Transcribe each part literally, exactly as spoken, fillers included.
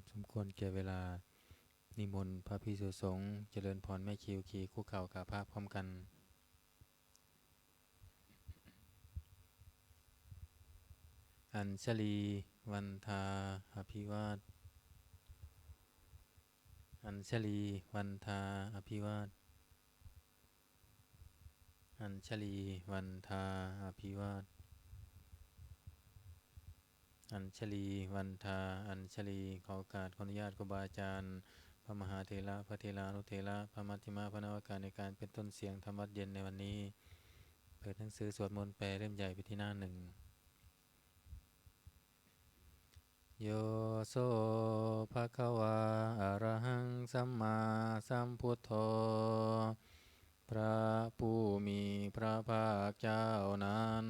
สมควรแก่เวลา นิมนต์พระภิกษุสงฆ์เจริญพรแม่ชี คุกเข่ากราบพระพร้อมกัน Añjalī vandā abhivād Añjalī vandā abhivād Añjalī vandā abhivād Añjalī vandā Añjalī ขอโอกาสขออนุญาตครูบาอาจารย์ พระมหาเถระ พระเถรานุเถระ พระมัชฌิมะ พระนวกา ในการเป็นต้นเสียงธรรมวัตรเย็นในวันนี้ เปิดหนังสือสวดมนต์แปลเล่มใหญ่ไปที่หน้าหนึ่ง Yo so bhagavā arahaṃ sammāsambuddho พระผู้มีพระภาคเจ้านั้น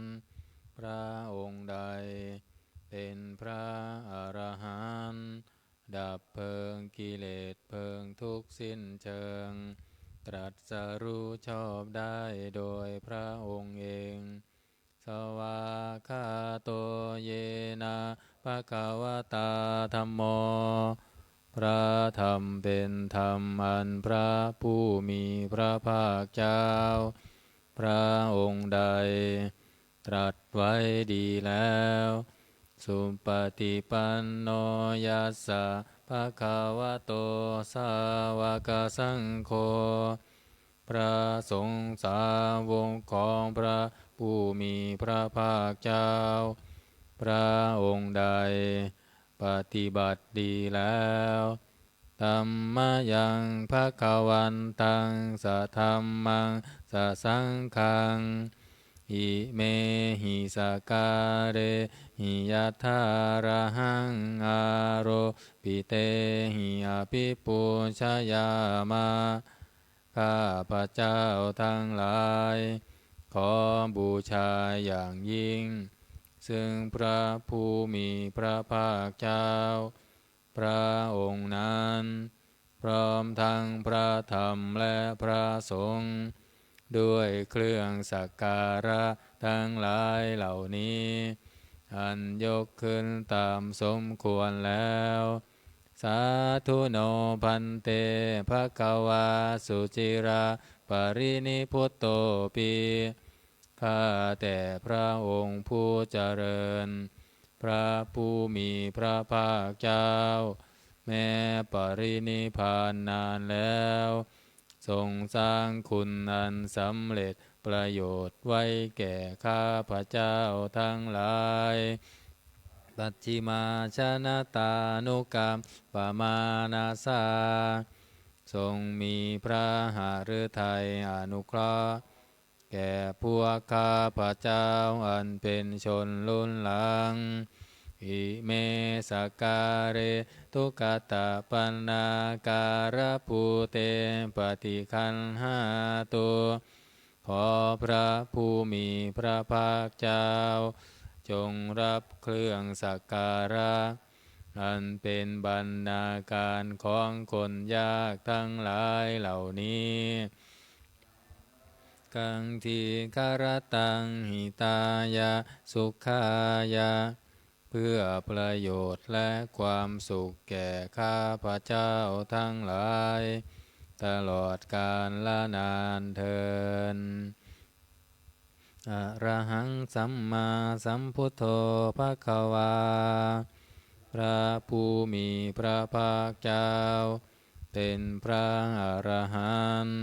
พระองค์ใดเป็นพระอรหันต์ ดับเพลิงกิเลสเพลิงทุกข์สิ้นเชิง ตรัสรู้ชอบได้โดยพระองค์เอง Svākkhāto yena bhagavatā dhammo พระธรรมเป็นธรรมอันพระผู้มีพระภาคเจ้า พระองค์ใดตรัสไว้ดีแล้ว Supaṭipanno yassa bhagavato sāvakasaṅgho พระสงฆ์สาวกของพระผู้มีพระภาคเจ้า พระองค์ใดปฏิบัติดีแล้ว Dhammayaṃ bhagavantaṃ sadhammaṃ sasaṅghaṃ imehi sakkārehi yathārahaṃ āropitehi abhipūjayāma ข้าพเจ้าทั้งหลาย ขอบูชาอย่างยิ่ง ซึ่งพระผู้มีพระภาคเจ้า พระองค์นั้น พร้อมทั้งพระธรรมและพระสงฆ์ ด้วยเครื่องสักการะทั้งหลายเหล่านี้ อันยกขึ้นตามสมควรแล้ว Sādhu no bhante bhagavā suciraparinibbutopi ข้าแต่พระองค์ผู้เจริญ พระผู้มีพระภาคเจ้า แม้ปรินิพพานนานแล้ว ทรงสร้างคุณอันสำเร็จประโยชน์ไว้แก่ข้าพเจ้าทั้งหลาย Pacchimājanatānukampamānasā ทรงมีพระหฤทัยอนุเคราะห์ แก่พวกข้าพเจ้าอันเป็นชนรุ่นหลัง Ime sakkāre duggatapaṇṇākārabhūte paṭiggaṇhātu ขอพระผู้มีพระภาคเจ้า จงรับเครื่องสักการะ อันเป็นบรรณาการของคนยากทั้งหลายเหล่านี้ Kaṃ dīgharattaṃ hitāya sukhāya เพื่อประโยชน์และความสุขแก่ข้าพเจ้าทั้งหลาย ตลอดกาลนานเทอญ Arahaṃ sammāsambuddho bhagavā พระผู้มีพระภาคเจ้า เป็นพระอรหันต์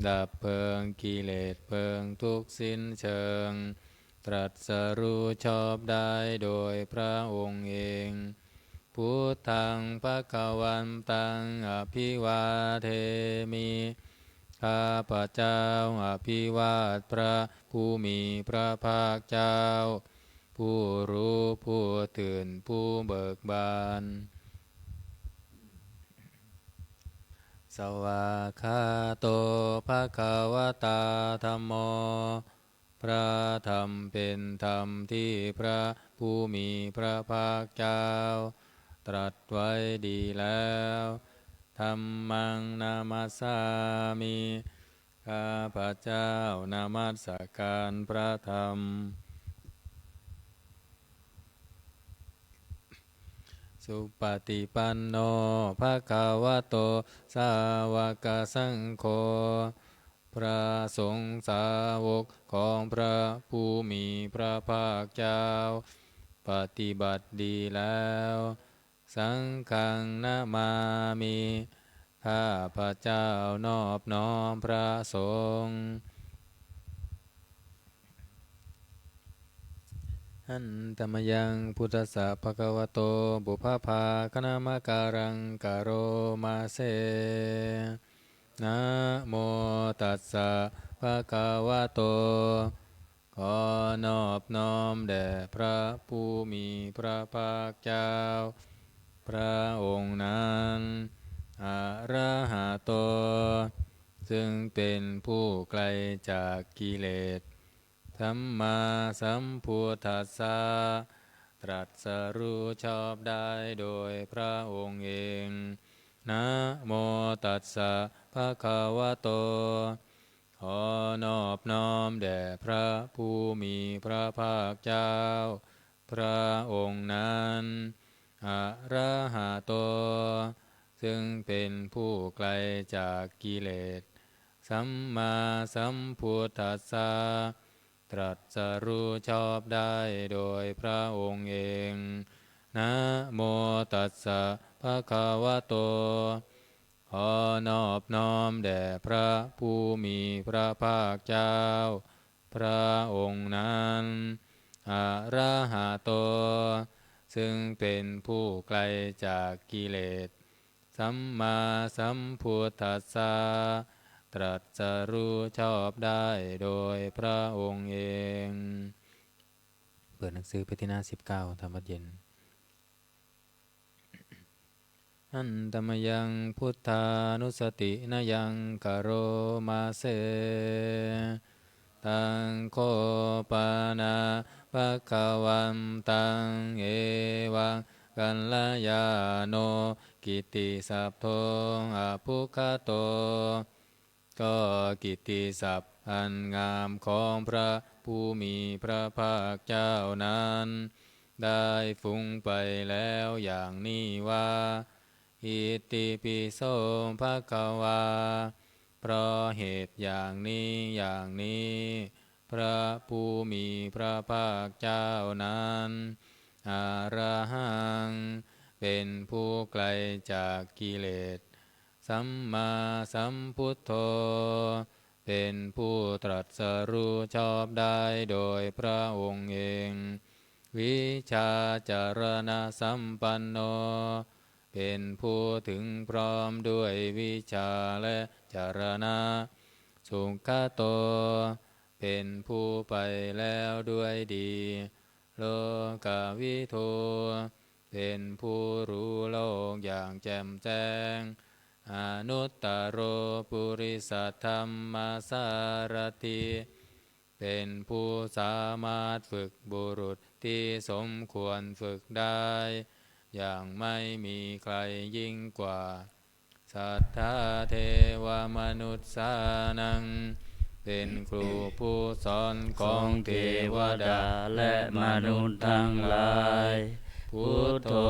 ดับเพลิงกิเลสเพลิงทุกข์สิ้นเชิง ตรัสรู้ชอบได้โดยพระองค์เอง Buddhaṃ bhagavantaṃ abhivādemi ข้าพเจ้าอภิวาทพระผู้มีพระภาคเจ้า ผู้รู้ผู้ตื่นผู้เบิกบาน Svākkhāto bhagavatā dhammo พระธรรมเป็นธรรมที่พระผู้มีพระภาคเจ้า ตรัสไว้ดีแล้ว Dhammaṃ namassāmi ข้าพเจ้านมัสการพระธรรม Supaṭipanno bhagavato sāvakasaṅgho. พระสงฆ์สาวกของพระผู้มีพระภาคเจ้า ปฏิบัติดีแล้ว Saṅghaṃ namāmi ข้าพเจ้านอบน้อมพระสงฆ์ Handa mayaṃ buddhassa bhagavato pubbabhāganamakāraṃ karoma se. Namo tassa bhagavato ขอนอบน้อมแด่พระผู้มีพระภาคเจ้า พระองค์นั้น arahato ซึ่งเป็นผู้ไกลจากกิเลส sammāsambuddhassa ตรัสรู้ชอบได้โดยพระองค์เอง Namo tassa bhagavato ขอนอบน้อมแด่พระผู้มีพระภาคเจ้า พระองค์นั้น arahato ซึ่งเป็นผู้ไกลจากกิเลส sammāsambuddhassa ตรัสรู้ชอบได้โดยพระองค์เอง Namo tassa bhagavato ขอนอบน้อมแด่พระผู้มีพระภาคเจ้า พระองค์นั้น arahato ซึ่งเป็นผู้ไกลจากกิเลส sammāsambuddhassa ตรัสรู้ชอบได้โดยพระองค์เอง เปิดหนังสือไปที่หน้าสิบเก้า ทำวัตรเย็น Handa mayaṃ buddhānussatinayaṃ karoma se. Taṃ kho pana bhagavantaṃ evaṃ kalyāṇo kittisaddo abbhuggato ก็กิตติศัพท์อันงามของพระผู้มีพระภาคเจ้านั้น ได้ฟุ้งไปแล้วอย่างนี้ว่า Itipi so bhagavā เพราะเหตุอย่างนี้อย่างนี้ พระผู้มีพระภาคเจ้านั้น arahaṃ เป็นผู้ไกลจากกิเลส sammāsambuddho เป็นผู้ตรัสรู้ชอบได้โดยพระองค์เอง vijjācaraṇasampanno เป็นผู้ถึงพร้อมด้วยวิชชาและจรณะ sugato เป็นผู้ไปแล้วด้วยดี lokavidū เป็นผู้รู้โลกอย่างแจ่มแจ้ง anuttaro purisadammasārathi เป็นผู้สามารถฝึกบุรุษที่สมควรฝึกได้ อย่างไม่มีใครยิ่งกว่า satthā devamanussānaṃ เป็นครูผู้สอนของเทวดาและมนุษย์ทั้งหลาย buddho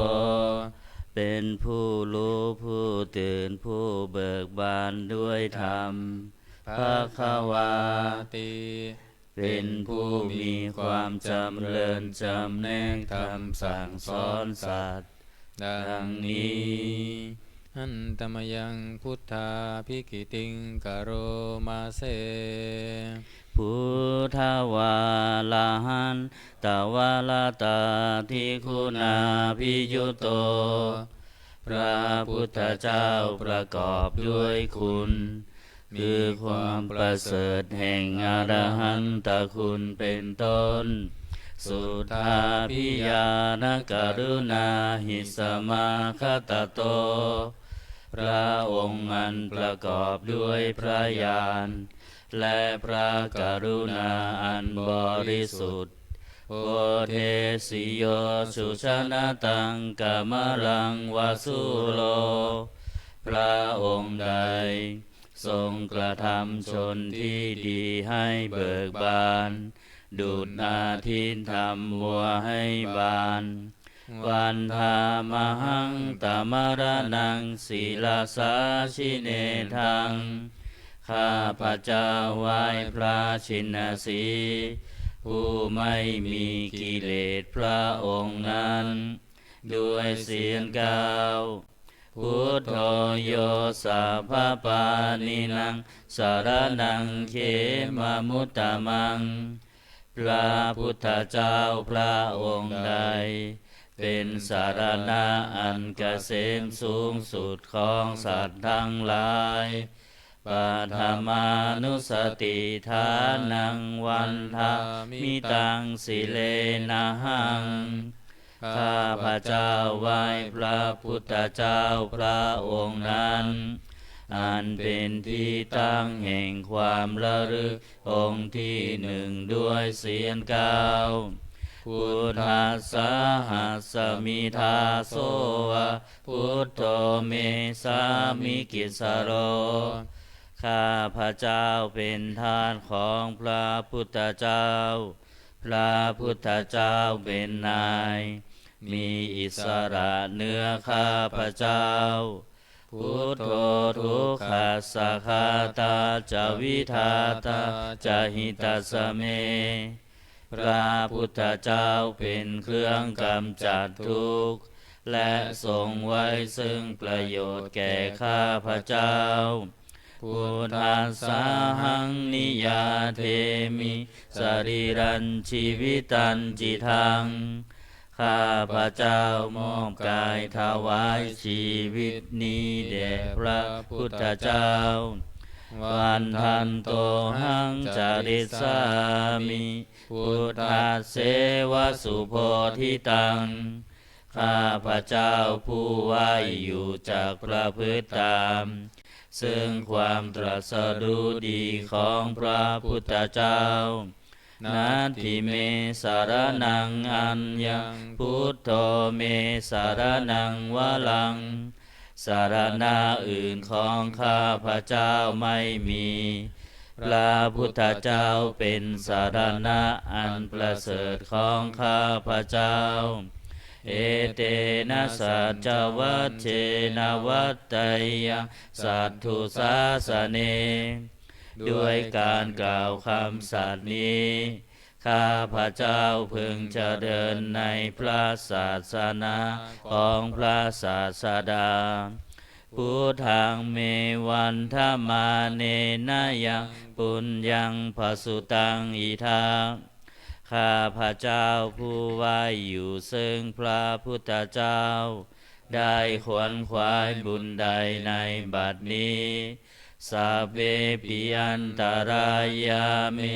เป็นผู้รู้ผู้ตื่นผู้เบิกบานด้วยธรรม bhagavāti เป็นผู้มีความจำเริญจำแนกธรรมสั่งสอนสัตว์ ดังนี้ Handa mayaṃ buddhābhigītiṃ karoma se. Buddhavārahantavaratādiguṇābhiyutto พระพุทธเจ้าประกอบด้วยคุณ คือความประเสริฐแห่งอรหันตคุณเป็นต้น suddhābhiñāṇakaruṇāhi samāgatatto พระองค์อันประกอบด้วยพระญาณ และพระกรุณาอันบริสุทธิ์ bodhesi yo sujanataṃ kamalaṃva sūro พระองค์ใด ทรงกระทำชนที่ดีให้เบิกบาน ดุจนาทินทำบัวให้บาน Vandāmahaṃ tamaraṇaṃ sirasā jinendaṃ. ข้าพเจ้าไหว้พระชินสีห์ ผู้ไม่มีกิเลสพระองค์นั้น ด้วยเสียงกล่าว Buddho yo sabbapāṇīnaṃ saraṇaṃ khemamuttamaṃ. พระพุทธเจ้าพระองค์ใด เป็นสรณะอันเกษมสูงสุดของสัตว์ทั้งหลาย Paṭhamānussatiṭṭhānaṃ vandāmi taṃ sirenahaṃ. ข้าพเจ้าไหว้พระพุทธเจ้าพระองค์นั้น อันเป็นที่ตั้งแห่งความระลึกองค์ที่หนึ่งด้วยเสียงกล่าว Buddhassāhasmi dāso va buddho me sāmikissaro. ข้าพเจ้าเป็นทาสของพระพุทธเจ้า พระพุทธเจ้าเป็นนาย มีอิสระเหนือข้าพเจ้า Buddho dukkhassa ghātā ca vidhātā ca hitassa me. พระพุทธเจ้าเป็นเครื่องกำจัดทุกข์ และทรงไว้ซึ่งประโยชน์แก่ข้าพเจ้า Buddhassāhaṃ niyyādemi sarīrañjīvitañcidaṃ. ข้าพเจ้ามอบกายถวายชีวิตนี้แด่พระพุทธเจ้า Vandantohaṃ carissāmi buddhasseva subodhitaṃ. ข้าพเจ้าผู้ไหว้อยู่จักประพฤติตาม ซึ่งความตรัสรู้ดีของพระพุทธเจ้า Natthi me saraṇaṃ aññaṃ buddho me saraṇaṃ varaṃ. สรณะอื่นของข้าพเจ้าไม่มี พระพุทธเจ้าเป็นสรณะอันประเสริฐของข้าพเจ้า Etena saccavajjena vaḍḍheyyaṃ satthu sāsane. ด้วยการกล่าวคำสัตย์นี้ ข้าพเจ้าพึงเจริญในพระศาสนาของพระศาสดา Buddhaṃ me vandamānena yaṃ puññaṃ pasutaṃ idha. ข้าพเจ้าผู้ไหว้อยู่ซึ่งพระพุทธเจ้า ได้ขวนขวายบุญใดในบัดนี้ Sabbepi antarāyā me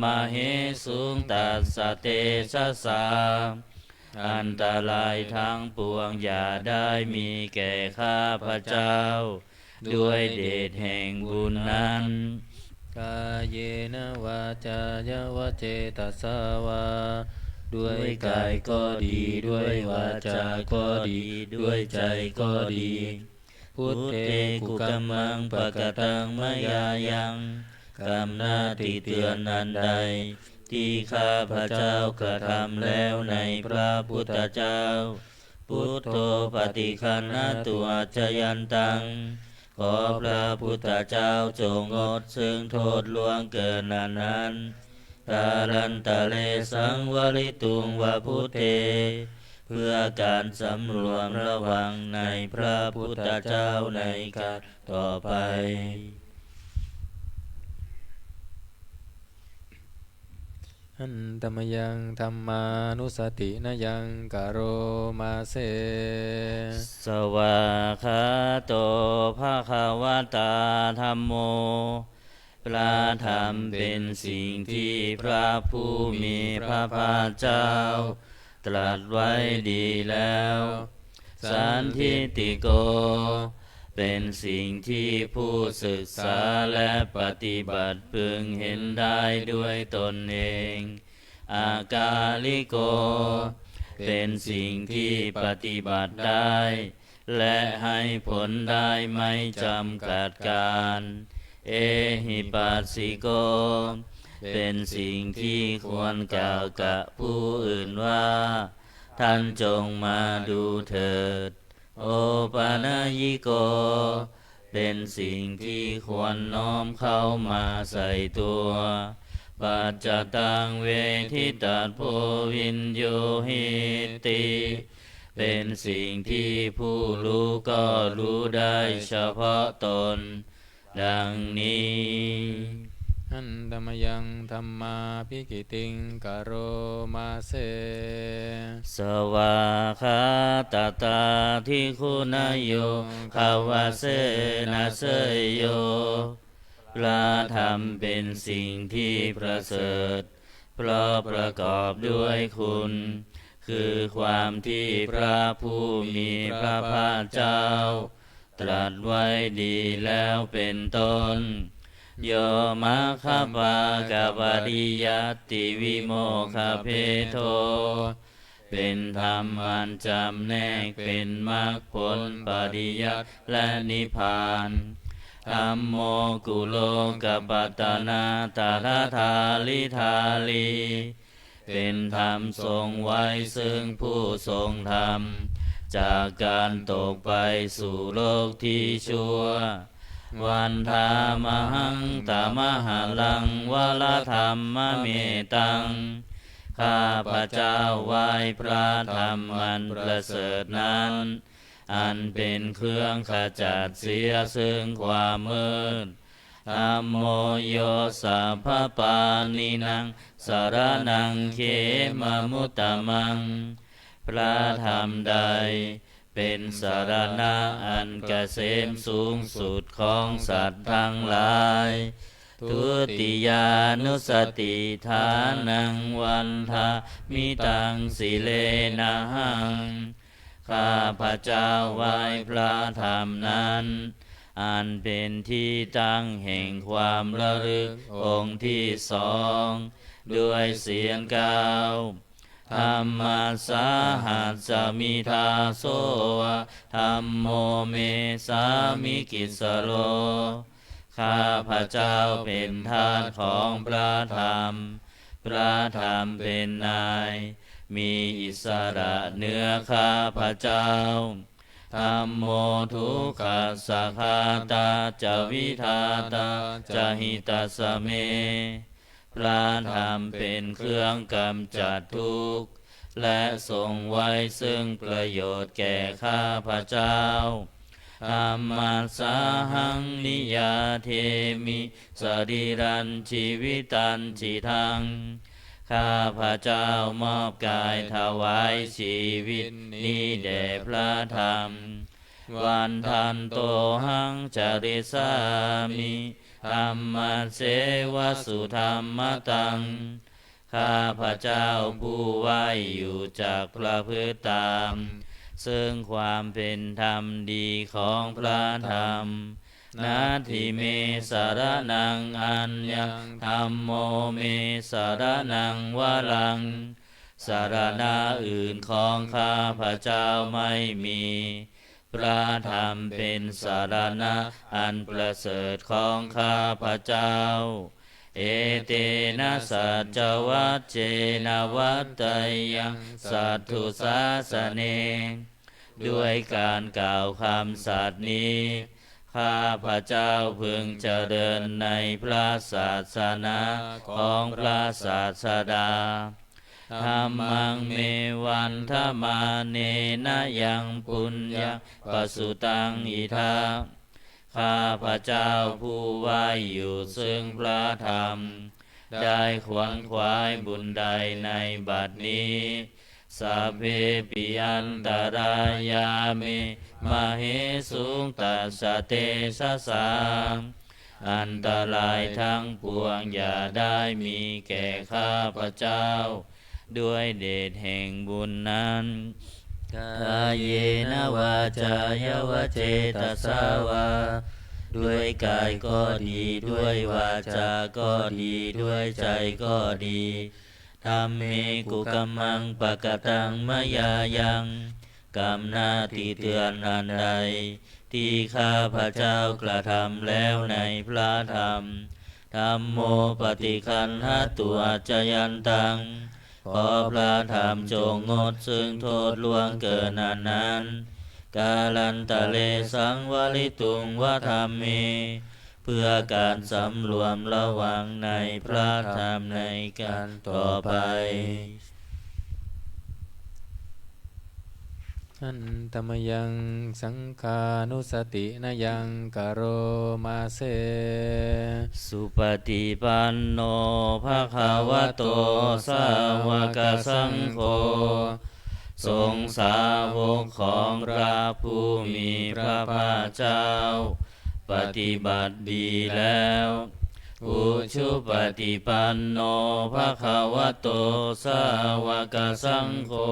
māhesuṃ tassa tejasā. อันตรายทั้งปวงอย่าได้มีแก่ข้าพเจ้า ด้วยเดชแห่งบุญนั้น Kāyena vācāya va cetasā vā. ด้วยกายก็ดี ด้วยวาจาก็ดี ด้วยใจก็ดี Buddhe kukammaṃ pakataṃ mayā yaṃ. กรรมหน้าที่เตือนอันใด ที่ข้าพเจ้ากระทำแล้วในพระพุทธเจ้า Buddho paṭiggaṇhatu accayantaṃ. ขอพระพุทธเจ้าจงงดซึ่งโทษล่วงเกินอันนั้น Kālantare saṃvarituṃ va buddhe. เพื่อการสำรวมระวังในพระพุทธเจ้าในกาลต่อไป Handa mayaṃ dhammānussatinayaṃ karoma se. Svākkhāto bhagavatā dhammo. พระธรรมเป็นสิ่งที่พระผู้มีพระภาคเจ้าตรัสไว้ดีแล้ว Sandiṭṭhiko เป็นสิ่งที่ผู้ศึกษาและปฏิบัติพึงเห็นได้ด้วยตนเอง Akāliko เป็นสิ่งที่ปฏิบัติได้ และให้ผลได้ไม่จำกัดกาล Ehipassiko เป็นสิ่งที่ควรกล่าวกับผู้อื่นว่า ท่านจงมาดูเถิด โอปัญญิโก เป็นสิ่งที่ควรน้อมเข้ามาใส่ตัว ปัจจตังเวทิตัพโพวิญญูหีติ เป็นสิ่งที่ผู้รู้ก็รู้ได้เฉพาะตน ดังนี้ Handa mayaṃ dhammābhigītiṃ karoma se. Svākkhātatādiguṇayogavasena seyyo. พระธรรมเป็นสิ่งที่ประเสริฐ เพราะประกอบด้วยคุณ คือความที่พระผู้มีพระภาคเจ้า ตรัสไว้ดีแล้วเป็นต้น Yo maggaphagapariyattī vimokkhabhedo เป็นธรรมอันจำแนกเป็นมรรคผลปริยัติและนิพพาน Dhammo kulokapatanā tathadhāridhārī เป็นธรรมทรงไว้ซึ่งผู้ทรงธรรม จากการตกไปสู่โลกที่ชั่ว Vandāmahaṃ tamaharaṃ varadhammametaṃ ข้าพเจ้าไหว้พระธรรมอันประเสริฐนั้น อันเป็นเครื่องขจัดเสียซึ่งความมืด Dhammo yo sabbapāṇīnaṃ saraṇaṃ khemamuttamaṃ พระธรรมใดเป็นสรณะอันเกษมสูงสุดของสัตว์ทั้งหลาย Dutiyānussatiṭṭhānaṃ vandāmi taṃ sirenahaṃ ข้าพเจ้าไหว้พระธรรมนั้น อันเป็นที่ตั้งแห่งความระลึกองค์ที่สอง ด้วยเสียงกล่าว Dhammassāhasmi dāso va dhammo me sāmikissaro ข้าพเจ้าเป็นทาสของพระธรรม พระธรรมเป็นนาย มีอิสระเหนือข้าพเจ้า Dhammo dukkhassa ghātā ca vidhātā ca hitassa me พระธรรมเป็นเครื่องกำจัดทุกข์ และทรงไว้ซึ่งประโยชน์แก่ข้าพเจ้า Dhammassāhaṃ niyyādemi sarīrañjīvitañcidaṃ ข้าพเจ้ามอบกายถวายชีวิตนี้แด่พระธรรม Vandantohaṃ carissāmi dhammasseva sudhammataṃ ข้าพเจ้าผู้ไหว้อยู่จักประพฤติตาม ซึ่งความเป็นธรรมดีของพระธรรม Natthi me saraṇaṃ aññaṃ dhammo me saraṇaṃ varaṃ สรณะอื่นของข้าพเจ้าไม่มี พระธรรมเป็นสรณะอันประเสริฐของข้าพเจ้า Etena saccavajjena vaḍḍheyyaṃ satthu sāsane ด้วยการกล่าวคำสัตย์นี้ ข้าพเจ้าพึงเจริญในพระศาสนาของพระศาสดา Dhammaṃ me vandamānena yaṃ puññaṃ pasutaṃ idha ข้าพเจ้าผู้ไหว้อยู่ซึ่งพระธรรม ได้ขวนขวายบุญใดในบัดนี้ Sabbepi antarāyā me māhesuṃ tassa tejasā อันตรายทั้งปวงอย่าได้มีแก่ข้าพเจ้า ด้วยเดชแห่งบุญนั้น Kāyena vācāya va cetasā vā ด้วยกายก็ดี ด้วยวาจาก็ดี ด้วยใจก็ดี Dhamme kukammaṃ pakataṃ mayā yaṃ กรรมหน้าที่เตือนอันใด ที่ข้าพเจ้ากระทำแล้วในพระธรรม Dhammo paṭiggaṇhatu accayantaṃ ขอพระธรรมจงงดซึ่งโทษล่วงเกินอันนั้น kālantare saṃvarituṃ va dhamme เพื่อการสำรวมระวังในพระธรรมในการต่อไป Hantamayaṃ saṅghānussatinayaṃ karoma se. Supaṭipanno bhagavato sāvakasaṅgho สงฆ์สาวกของพระผู้มีพระภาคเจ้า ปฏิบัติดีแล้ว Ujupaṭipanno bhagavato sāvakasaṅgho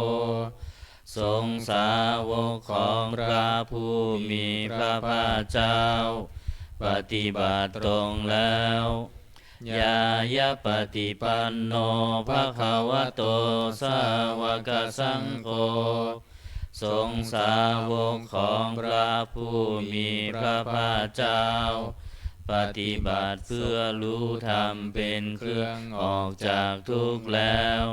สงฆ์สาวกของพระผู้มีพระภาคเจ้า ปฏิบัติตรงแล้ว Ñāyapaṭipanno bhagavato sāvakasaṅgho สงฆ์สาวกของพระผู้มีพระภาคเจ้า ปฏิบัติเพื่อรู้ธรรมเป็นเครื่องออกจากทุกข์แล้ว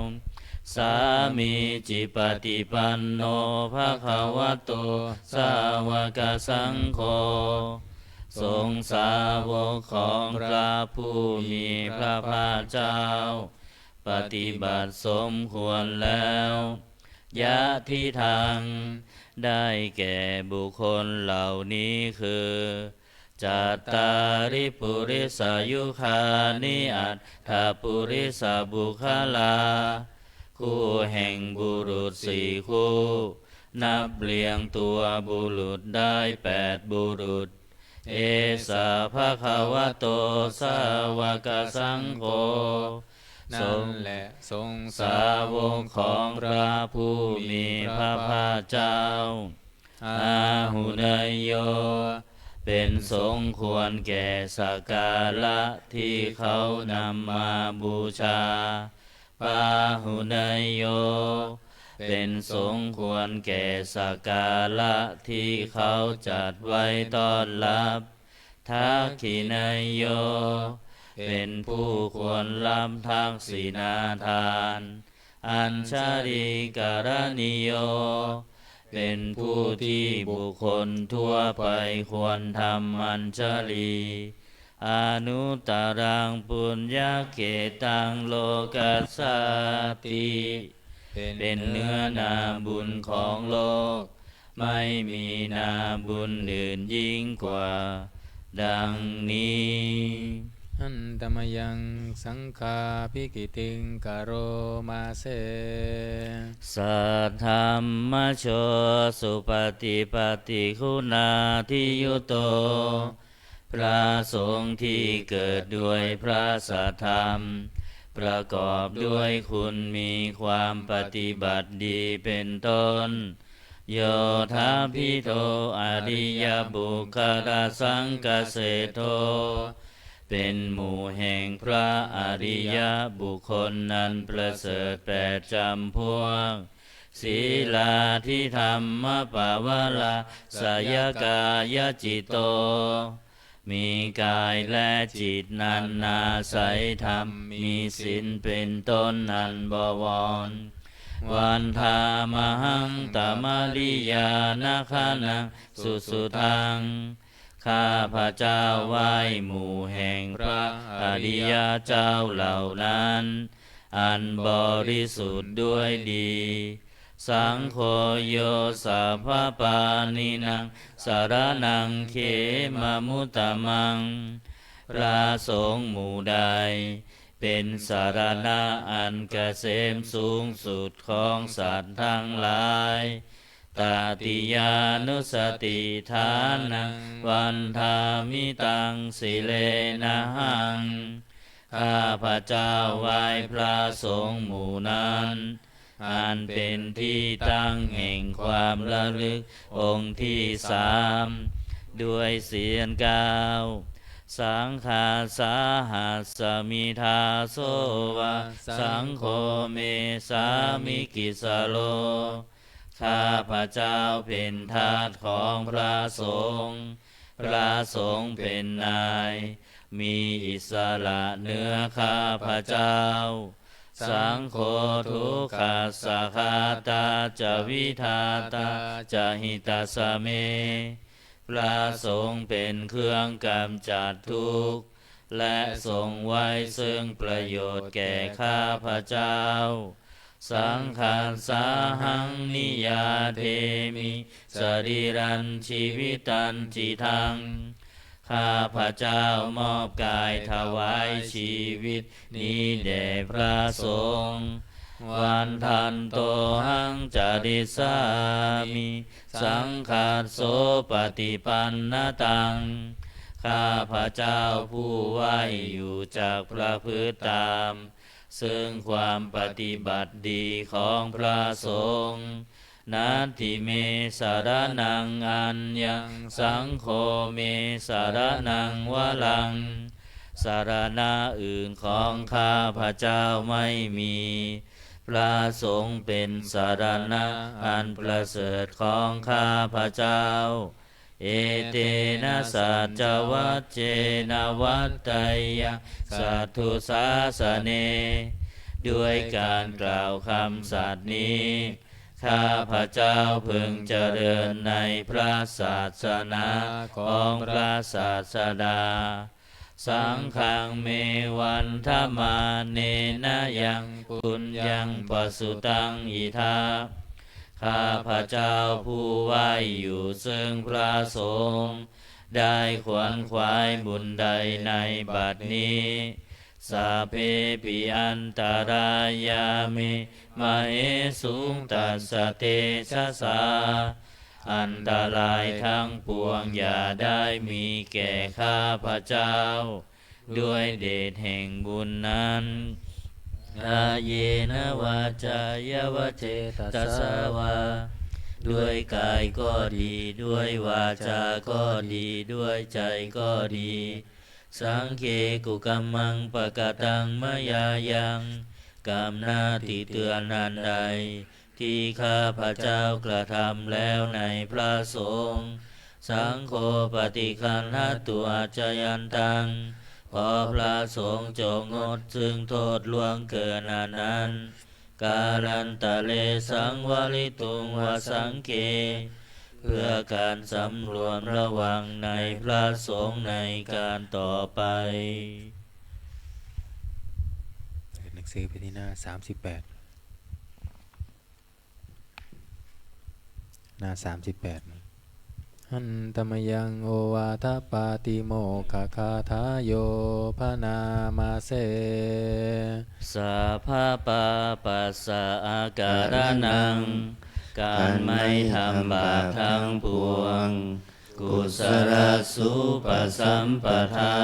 Sāmīcipaṭipanno bhagavato sāvakasaṅgho สงฆ์สาวกของพระผู้มีพระภาคเจ้า ปฏิบัติสมควรแล้ว Yadidaṃ ได้แก่บุคคลเหล่านี้คือ Cattāri purisayugāni aṭṭha purisapuggalā คู่แห่งบุรุษสี่คู่ นับเรียงตัวบุรุษได้แปดบุรุษ Esa bhagavato sāvakasaṅgho นั้นแหละสงฆ์สาวกของพระผู้มีพระภาคเจ้า Āhuneyyo เป็นสงฆ์ควรแก่สักการะที่เขานำมาบูชา Pāhuneyyo เป็นสงฆ์ควรแก่สักการะที่เขาจัดไว้ต้อนรับ Dakkhiṇeyyo เป็นผู้ควรรับทักษิณาทาน Añjalikaraṇīyo เป็นผู้ที่บุคคลทั่วไปควรทำอัญชลี Anuttaraṃ puññakkhettaṃ lokassāti เป็นเนื้อนาบุญของโลก ไม่มีนาบุญอื่นยิ่งกว่า ดังนี้ Hantamayaṃ saṅghābhigītiṃ karoma se. Saddhammajo supaṭipattiguṇādiyutto พระสงฆ์ที่เกิดด้วยพระสัทธรรม ประกอบด้วยคุณมีความปฏิบัติดีเป็นต้น Yodābhido ariyapuggalasaṅghaseṭṭho เป็นหมู่แห่งพระอริยบุคคลนั้นประเสริฐแปดจำพวก Sīlādidhammapavarāsayakāyacitto มีกายและจิตนั้นอาศัยธรรม มีศีลเป็นต้นอันบวร Vandāmahaṃ tamariyanāganāṃ susuddhaṃ ข้าพเจ้าไหว้หมู่แห่งพระอริยเจ้าเหล่านั้น อันบริสุทธิ์ด้วยดี Saṅgho yo sabbapāṇīnaṃ saraṇaṃ khemamuttamaṃ พระสงฆ์หมู่ใด เป็นสรณะอันเกษมสูงสุดของสัตว์ทั้งหลาย Tatiyānussatiṭṭhānaṃ vandāmi taṃ sirenahaṃ ข้าพเจ้าไหว้พระสงฆ์หมู่นั้น อันเป็นที่ตั้งแห่งความระลึกองค์ที่สาม ด้วยเสียงกล่าว Saṅghāssāhasmi dāso va saṅgho me sāmikissaro ข้าพเจ้าเป็นทาสของพระสงฆ์ พระสงฆ์เป็นนาย มีอิสระเหนือข้าพเจ้า Saṅgho dukkhassa ghātā ca vidhātā ca hitassa me. พระสงฆ์เป็นเครื่องกำจัดทุกข์ และทรงไว้ซึ่งประโยชน์แก่ข้าพเจ้า Saṅghassāhaṃ niyyādemi sarīrañjīvitañcidaṃ. ข้าพเจ้ามอบกายถวายชีวิตนี้แด่พระสงฆ์ Vandantohaṃ carissāmi saṅghassopaṭipannataṃ. ข้าพเจ้าผู้ไหว้อยู่จักประพฤติตาม ซึ่งความปฏิบัติดีของพระสงฆ์ Natthi me saraṇaṃ aññaṃ, saṅgho me saraṇaṃ varaṃ. สรณะอื่นของข้าพเจ้าไม่มี พระสงฆ์เป็นสรณะอันประเสริฐของข้าพเจ้า Etena saccavajjena vaḍḍheyyaṃ satthu sāsane. ด้วยการกล่าวคำสัตย์นี้ ข้าพเจ้าพึงเจริญในพระศาสนาของพระศาสดา Saṅghaṃ me vandamānena yaṃ puññaṃ pasutaṃ idha. ข้าพเจ้าผู้ไหว้อยู่ซึ่งพระสงฆ์ ได้ขวนขวายบุญใดในบัดนี้ Sabbepi antarāyā me māhesuṃ tassa tejasā. อันตรายทั้งปวงอย่าได้มีแก่ข้าพเจ้า ด้วยเดชแห่งบุญนั้น Kāyena vācāya va cetasā vā. ด้วยกายก็ดี ด้วยวาจาก็ดี ด้วยใจก็ดี Saṅghe kukammaṃ pakataṃ mayā yaṃ. กรรมหน้าติเตือนอันใด ที่ข้าพเจ้ากระทำแล้วในพระสงฆ์ Saṅgho paṭiggaṇhatu accayantaṃ. ขอพระสงฆ์จงงดซึ่งโทษล่วงเกินอันนั้น Kālantare saṃvarituṃ va saṅghe. เพื่อการสำรวมระวังในพระสงฆ์ในการต่อไป เปิดหนังสือไปที่หน้าสามสิบแปด หน้าสามสิบแปด Handa mayaṃ ovādapātimokkhagāthāyo bhaṇāma se. Sabbapāpassa akaraṇaṃ. การไม่ทำบาปทั้งปวง Kusalasupasampadā.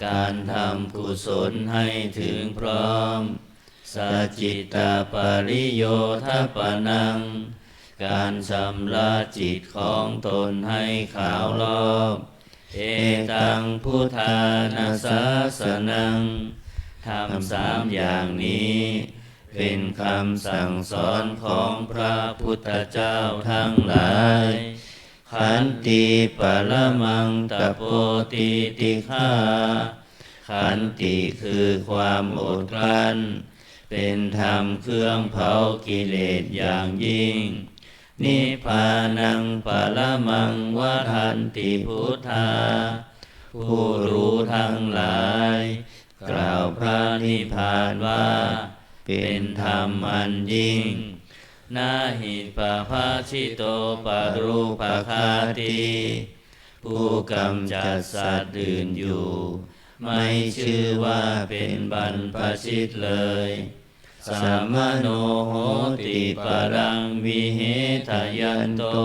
การทำกุศลให้ถึงพร้อม Sacittapariyodapanaṃ. การชำระจิตของตนให้ขาวรอบ Etaṃ buddhāna sāsanaṃ. ธรรมสามอย่างนี้ เป็นคำสั่งสอนของพระพุทธเจ้าทั้งหลาย Khanti paramaṃ tapo titikkhā. ขันติคือความอดกลั้น เป็นธรรมเครื่องเผากิเลสอย่างยิ่ง Nibbānaṃ paramaṃ vadanti buddhā. ผู้รู้ทั้งหลาย กล่าวพระนิพพานว่า เป็นธรรมอันยิ่ง Na hi pabbajito parūpaghātī. ผู้กำจัดสัตว์อื่นอยู่ ไม่ชื่อว่าเป็นบรรพชิตเลย Samaṇo hoti paraṃ vihetayanto.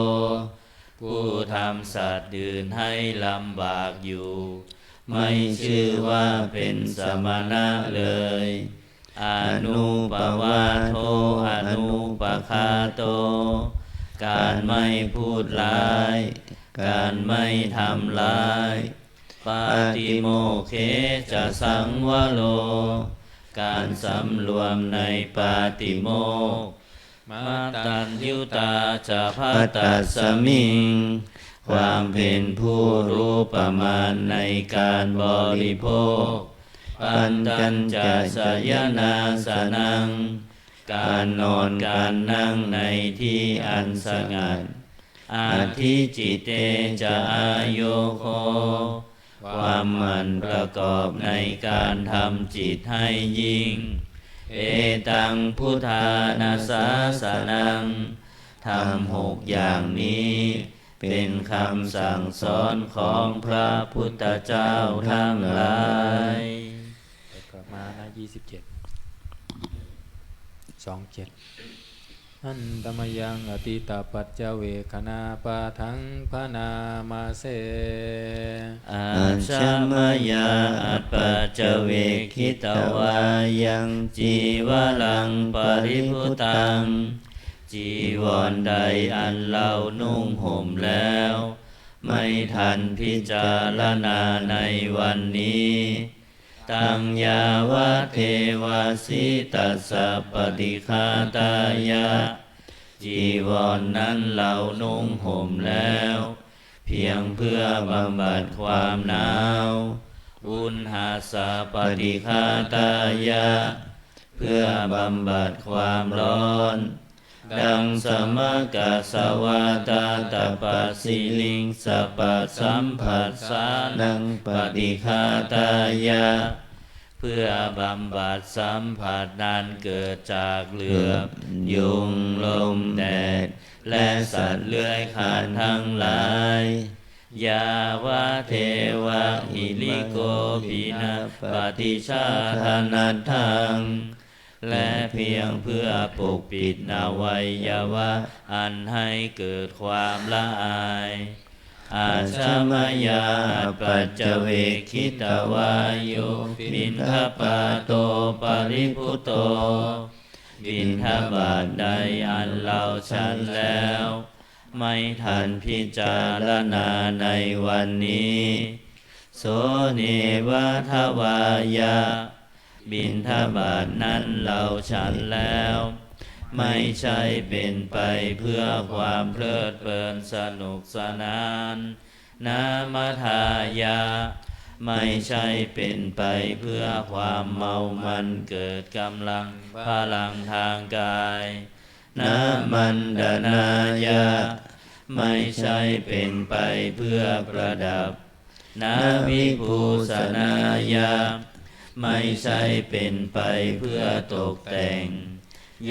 ผู้ทำสัตว์อื่นให้ลำบากอยู่ ไม่ชื่อว่าเป็นสมณะเลย Anūpavādo anūpaghāto. การไม่พูดร้าย การไม่ทำร้าย Pātimokkhe ca saṃvaro. การสำรวมในปาติโมกข์ Mataññutā ca bhaddasmiṃ. ความเป็นผู้รู้ประมาณในการบริโภค pantañca sayanāsanaṃ การนอนการนั่งในที่อันสงัด adhicitte ca āyoho ความหมั่นประกอบในการทำจิตให้ยิ่ง etaṃ buddhāna sāsanaṃ ธรรมหกอย่างนี้เป็นคำสั่งสอนของพระพุทธเจ้าทั้งหลาย กลับมาหน้ายี่สิบเจ็ด สองเจ็ด Handa mayaṃ atītapaccavekkhaṇapāṭhaṃ bhaṇāma se. Ajja mayā apaccavekkhitvā yaṃ cīvaraṃ paribhuttaṃ จีวรใดอันเรานุ่งห่มแล้ว ไม่ทันพิจารณาในวันนี้ taṃ yāvadeva sītassa paṭighātāya จีวรนั้นเรานุ่งห่มแล้ว เพียงเพื่อบำบัดความหนาว uṇhassa paṭighātāya เพื่อบำบัดความร้อน daṃsamakasavātātapasiriṃsapasamphassānaṃ paṭighātāya เพื่อบำบัดสัมผัสนั้นเกิดจากเหลือบ ยุง ลม แดด และสัตว์เลื้อยคลานทั้งหลาย yāvadeva hirikopinapaṭicchādanatthaṃ และเพียงเพื่อปกปิดอวัยวะอันให้เกิดความละอาย Ajja mayā apaccavekkhitvā yo piṇḍapāto paribhutto บิณฑบาตใดอันเราฉันแล้ว ไม่ทันพิจารณาในวันนี้ so neva davāya บิณฑบาตนั้นเราฉันแล้ว ไม่ใช่เป็นไปเพื่อความเพลิดเพลินสนุกสนาน na madāya ไม่ใช่เป็นไปเพื่อความเมามันเกิดกำลังพลังทางกาย na maṇḍanāya ไม่ใช่เป็นไปเพื่อประดับ na vibhūsanāya ไม่ใช่เป็นไปเพื่อตกแต่ง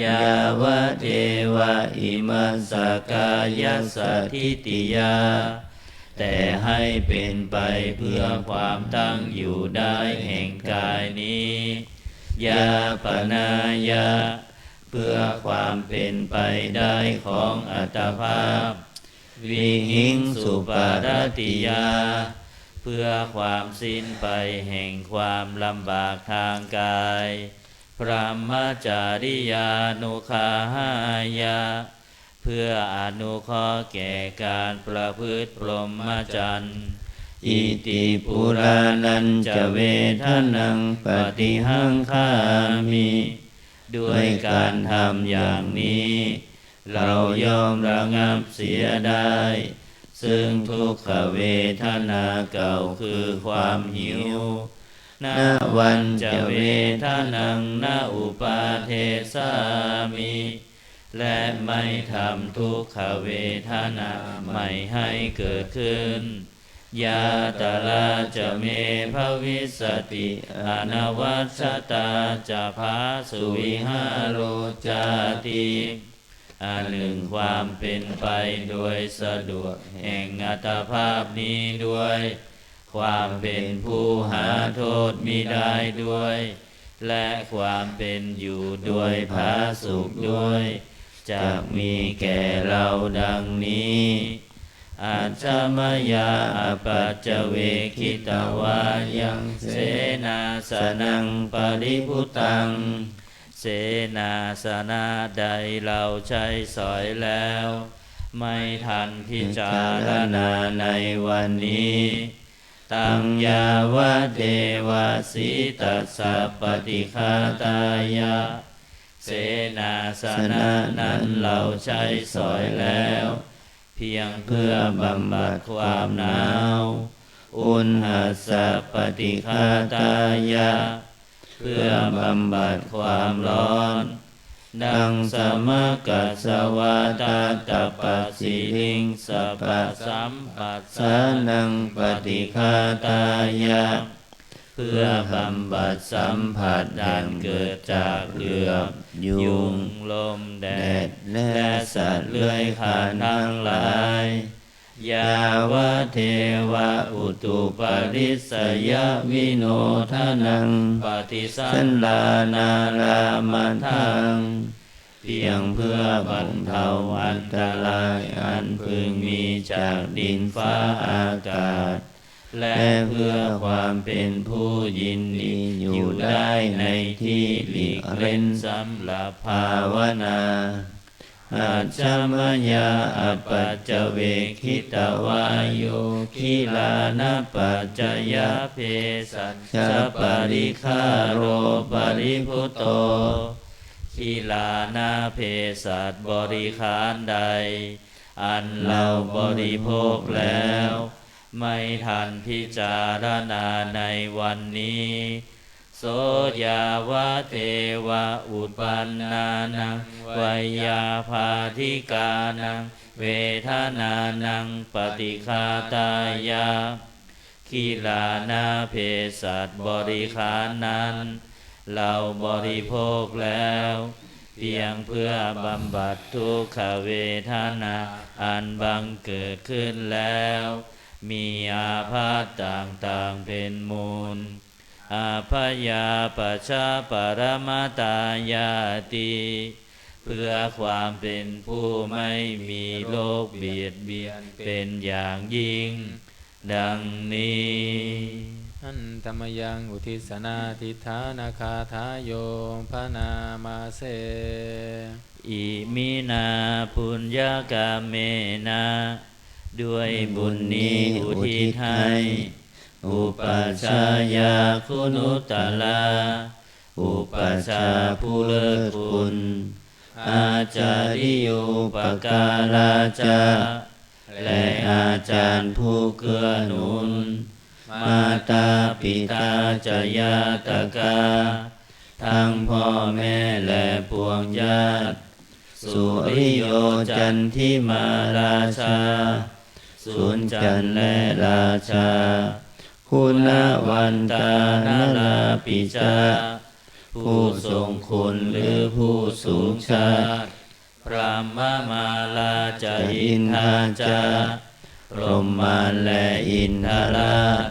yāvadeva imassa kāyassa ṭhitiyā แต่ให้เป็นไปเพื่อความตั้งอยู่ได้แห่งกายนี้ yāpanāya เพื่อความเป็นไปได้ของอัตภาพ vihiṃsuparatiyā เพื่อความสิ้นไปแห่งความลำบากทางกาย brahmacariyanuggahāya เพื่ออนุเคราะห์แก่การประพฤติพรหมจรรย์ iti purāṇañca vedanaṃ paṭihaṅkhāmi ด้วยการทำอย่างนี้ เราย่อมระงับเสียได้ ซึ่งทุกขเวทนาเก่าคือความหิว navañca vedanaṃ na uppādessāmi และไม่ทำทุกขเวทนาใหม่ให้เกิดขึ้น yātrā ca me bhavissati anavajjatā ca phāsuvihāro cāti อันหนึ่งความเป็นไปโดยสะดวกแห่งอัตภาพนี้ด้วย ความเป็นผู้หาโทษมิได้ด้วย และความเป็นอยู่โดยผาสุกด้วย จักมีแก่เราดังนี้ Ajja mayā apaccavekkhitvā yaṃ senāsanaṃ paribhuttaṃ เสนาสนะใดเราใช้สอยแล้ว ไม่ทันพิจารณาในวันนี้ taṃ yāvadeva sītassa paṭighātāya เสนาสนะนั้นเราใช้สอยแล้ว เพียงเพื่อบำบัดความหนาว uṇhassa paṭighātāya เพื่อบำบัดความร้อน daṃsamakasavātātapasiriṃsapasamphassānaṃ paṭighātāya เพื่อบำบัดสัมผัสอันเกิดจากเหลือบยุง ลมแดด และสัตว์เลื้อยคลานทั้งหลาย yāvadeva utuparissayavinodanaṃ paṭisallānārāmatthaṃ เพียงเพื่อบรรเทาอันตรายอันพึงมีจากดินฟ้าอากาศ และเพื่อความเป็นผู้ยินดีอยู่ได้ในที่หลีกเร้นสำหรับภาวนา Ajja mayā apaccavekkhitvā yo gilānapaccayabhesajjaparikkhāro paribhutto, กิลานาเภสัชบริขารใด อันเราบริโภคแล้ว ไม่ทันพิจารณาในวันนี้ So yāvadeva uppannānaṃ veyyābādhikānaṃ vedanānaṃ paṭighātāya, กิลานาเภสัชบริขารนั้น เราบริโภคแล้ว เพียงเพื่อบำบัดทุกขเวทนาอันบังเกิดขึ้นแล้ว มีอาพาธต่างๆเป็นมูล Abyāpajjhaparamatāyāti เพื่อความเป็นผู้ไม่มีโรคเบียดเบียนเป็นอย่างยิ่ง ดังนี้ Handa mayaṃ uddissanādhiṭṭhānagāthāyo bhaṇāma se. Iminā puññakammena ด้วยบุญนี้อุทิศให้ upajjhāyā guṇuttarā อุปัชฌาย์ผู้เลิศคุณ ācariyūpakārā ca และอาจารย์ผู้เกื้อหนุน mātā pitā ca ñātakā ทั้งพ่อแม่และปวงญาติ suriyo candimā rājā สุญจันทร์และราชา guṇavantā narāpi ca ผู้ทรงคุณหรือผู้สูงชาติ brahmamārā ca indā ca พรหมมารและอินทราช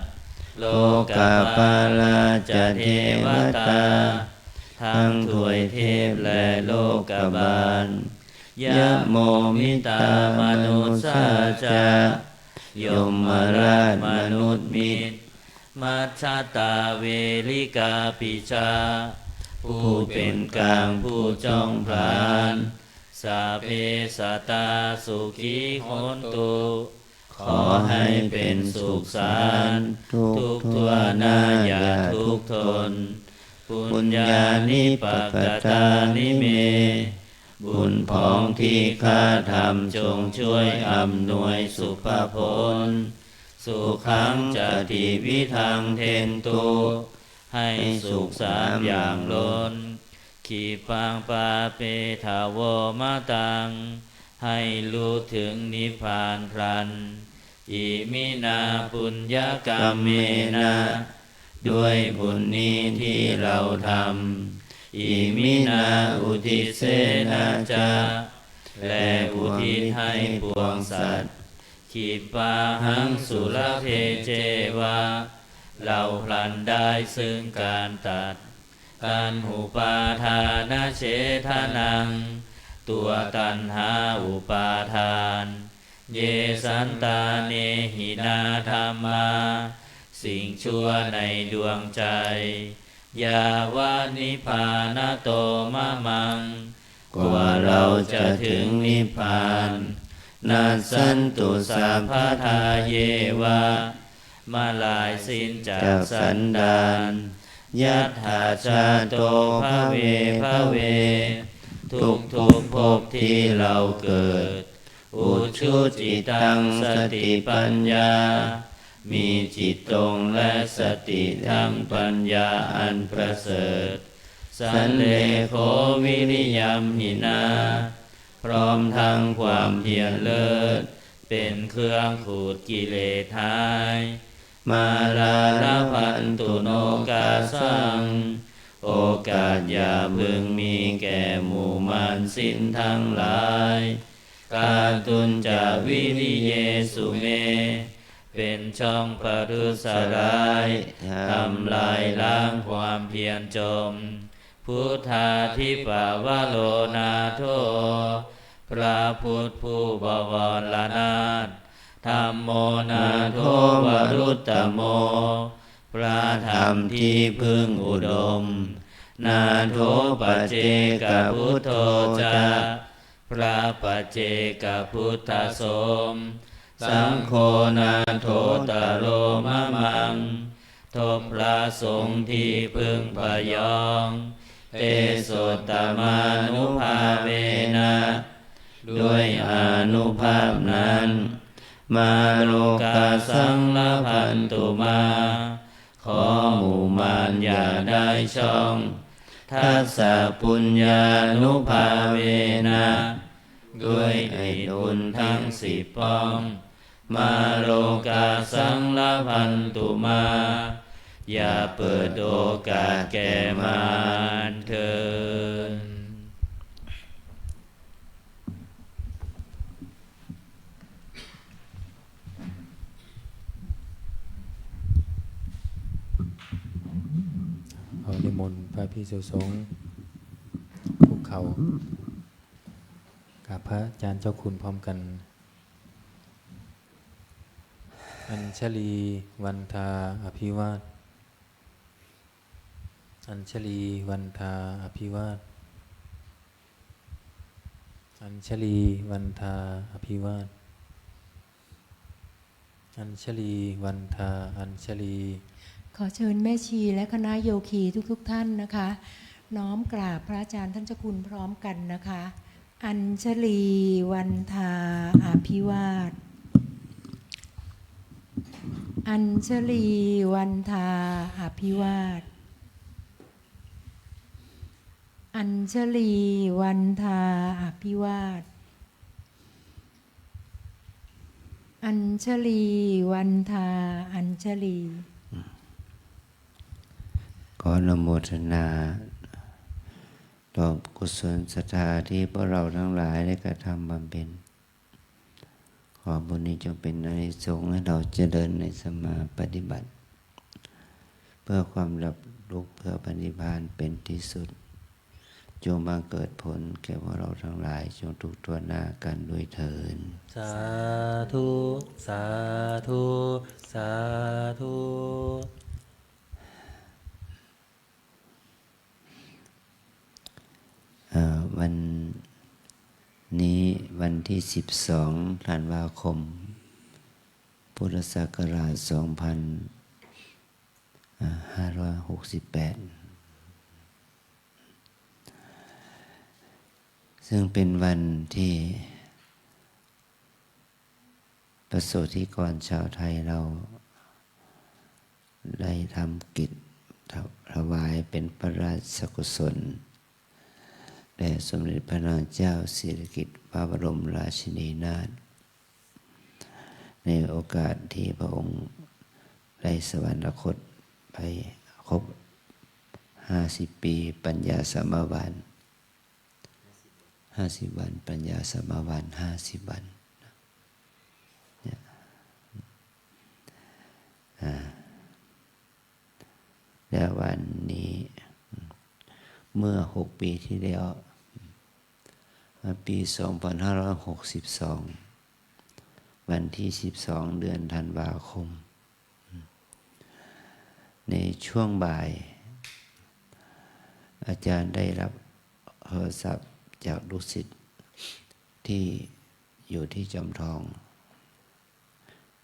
lokapālā ca devatā ทั้งทวยเทพและโลกบาล yamo mittā manussā ca ยมราชมนุษย์มิตร majjhattā verikāpi ca ผู้เป็นกลางผู้จ้องผลาญ sabbe sattā sukhī hontu ขอให้เป็นสุขสันต์ทุกทั่วหน้าอย่าทุกข์ทน puññāni pakatāni me บุญผองที่ข้าทำจงช่วยอำนวยสุภผล sukhaṃ ca tividhaṃ dentu ให้สุขสามอย่างล้น khippāpapetha vomataṃ ให้รู้ถึงนิพพานพลัน iminā puññakammena ด้วยบุญนี้ที่เราทำ iminā uddisena ca และอุทิศให้ปวงสัตว์ khippāhaṃ sulabhe ceva เราพลันได้ซึ่งการตัด taṇhupādānachedanaṃ ตัวตัณหาอุปาทาน ye santāne hīnā dhammā สิ่งชั่วในดวงใจ yāva nibbānato mamaṃ กว่าเราจะถึงนิพพาน nassantu sabbadā yeva เมื่อลายสิ้นจากสันดาน yattha jāto bhave bhave ทุกๆภพที่เราเกิด ujucittaṃ satipaññā มีจิตตรงและสติทั้งปัญญาอันประเสริฐ สัลเลโขวิริยมหินา พร้อมทั้งความเพียรเลิศ เป็นเครื่องขูดกิเลสหาย มาลาลพันตุโนกาสัง โอกาสอย่าพึงมีแก่หมู่มารสิ้นทั้งหลาย กาตุญจะวิริเยสุเม เป็นช่องประทุษร้าย ทำลายล้างความเพียรจม พุทธาธิปวโรนาโถ พระพุทธผู้บวรนาถ ธัมโมนาโถวรุตตโม พระธรรมที่พึ่งอุดม นาโถปัจเจกพุทโธจะ พระปัจเจกพุทธสม สังโฆนาโถตโรมะมัง ทบพระสงฆ์ที่พึ่งพยอง เตโสตมานุภาเวนะ ด้วยอานุภาพนั้น มาโลกาสังลพันตุมา ขอหมู่มารอย่าได้ช่อง ทัสสะปุญญานุภาเวนะ ด้วยอิทธิบุญทั้งสิบป้อง มาโลกาสังลพันตุมา อย่าเปิดโอกาสแก่มารเถิด ขอนิมนต์พระภิกษุสงฆ์คุกเข่ากราบพระอาจารย์เจ้าคุณพร้อมกัน Añjaḷī vandā abhivād. Añjaḷī vandā abhivād. Añjaḷī vandā abhivād. Añjaḷī vandā añjaḷī. ขอเชิญแม่ชีและคณะโยคีทุกๆท่านนะคะ น้อมกราบพระอาจารย์ท่านเจ้าคุณพร้อมกันนะคะ Añjaḷī vandā abhivād. Añjaḷī vandā abhivād. Añjaḷī vandā abhivād. Añjaḷī vandā añjaḷī. ขออนุโมทนาต่อกุศลศรัทธาที่พวกเราทั้งหลายได้กระทำบำเพ็ญ ขอบุญนี้จงเป็นอานิสงส์ให้เราเจริญในสัมมาปฏิบัติ เพื่อความดับทุกข์ เพื่อพระนิพพานเป็นที่สุด จงบังเกิดผลแก่พวกเราทั้งหลาย จงทุกข์ทั่วหน้ากันด้วยเทอญ สาธุ สาธุ สาธุ เอ่อ วันนี้วันที่สิบสองธันวาคม พุทธศักราชสองพันห้าร้อยหกสิบแปด ซึ่งเป็นวันที่ประสงค์นิกรชาวไทยเรา ได้ทำกิจถวายเป็นพระราชกุศลแด่สมเด็จพระนางเจ้าสิริกิติ์พระบรมราชินีนาถ ในโอกาสที่พระองค์ได้สวรรคตไปครบห้าสิบปีปัญญาสมภาร ห้าสิบวันปัญญาสมภาร ห้าสิบวัน เนี่ย อ่า และวันนี้ เมื่อหกปีที่แล้ว ปีสองพันห้าร้อยหกสิบสอง วันที่สิบสอง เดือนธันวาคม ในช่วงบ่าย อาจารย์ได้รับโทรศัพท์จากลูกศิษย์ที่อยู่ที่จอมทอง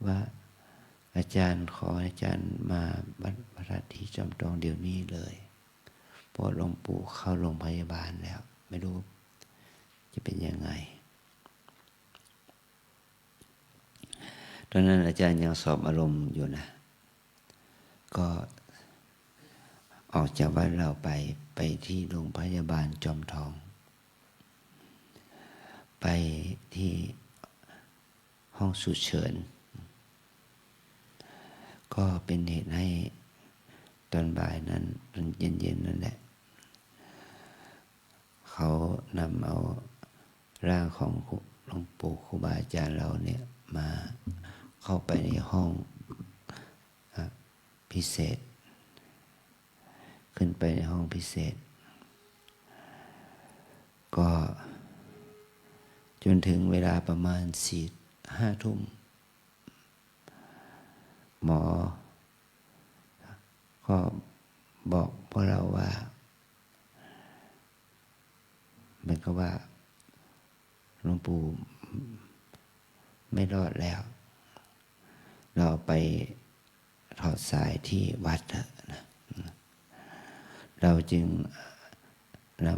ว่า "อาจารย์ ขอให้อาจารย์มาวัดพระธาตุที่จอมทองเดี๋ยวนี้เลย เพราะหลวงปู่เข้าโรงพยาบาลแล้ว ไม่รู้จะเป็นยังไง" ใน ตอนนั้นอาจารย์ยังสอบอารมณ์อยู่นะ ก็ออกจากวัดเราไป ไปที่โรงพยาบาลจอมทอง ไปที่ห้องฉุกเฉิน ก็เป็นเหตุให้ตอนบ่ายนั้น ตอนเย็นๆนั่นแหละ เขานำเอาร่างของครู หลวงปู่ครูบาอาจารย์เราเนี่ย มาเข้าไปในห้อง อ่ะ พิเศษ ขึ้นไปในห้องพิเศษ ก็จนถึงเวลาประมาณสี่ ห้าทุ่ม หมอก็บอกพวกเราว่า เหมือนกับว่าหลวงปู่ไม่รอดแล้ว เราไปถอดสายที่วัดเถอะนะ เราจึงน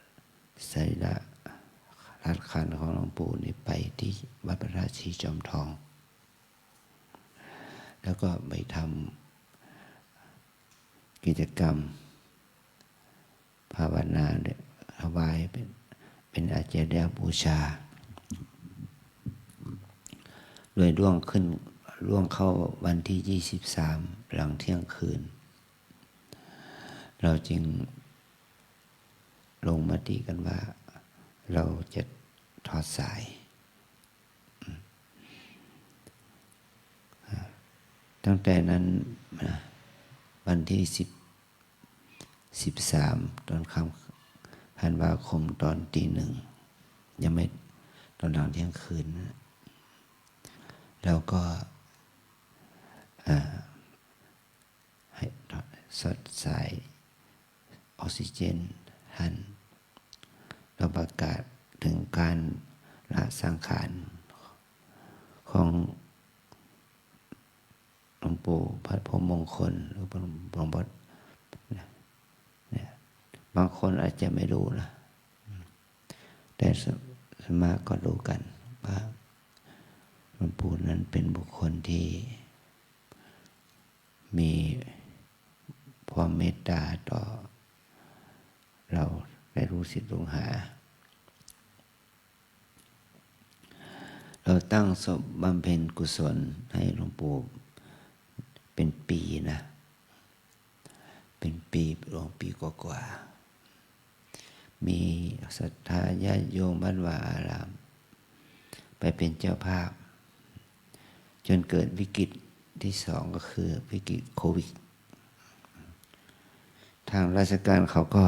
ำสรีระธาตุขันธ์ของหลวงปู่นี่ไปที่วัดพระธาตุศรีจอมทอง แล้วก็ไปทำกิจกรรมภาวนาถวายเป็น เป็นอาจาริยบูชา โดยล่วงขึ้น ล่วงเข้าวันที่ยี่สิบสาม หลังเที่ยงคืน เราจึงลงมติกันว่าเราจะถอดสาย ตั้งแต่นั้นนะ วันที่สิบ สิบสาม ตอนค่ำ ธันวาคม ตอนตีหนึ่ง ยังไม่ ตอนหลังเที่ยงคืนนะ เราก็ อ่า ให้ถอดสายออกซิเจนหัน เราประกาศถึงการละสังขารของหลวงปู่พระพรหมมงคล หรือหลวงพ่อ เนี่ย บางคนอาจจะไม่รู้นะ แต่ส่วนมากก็รู้กันว่าหลวงปู่นั้นเป็นบุคคลที่มีความเมตตาต่อเราและลูกศิษย์ลูกหา เราตั้งศพบำเพ็ญกุศลให้หลวงปู่เป็นปีนะ เป็นปี หลวงปีกว่าๆ มีศรัทธาญาติโยมวัดวาอาราม ไปเป็นเจ้าภาพ จนเกิดวิกฤตที่สอง ก็คือวิกฤตโควิด ทางราชการเขาก็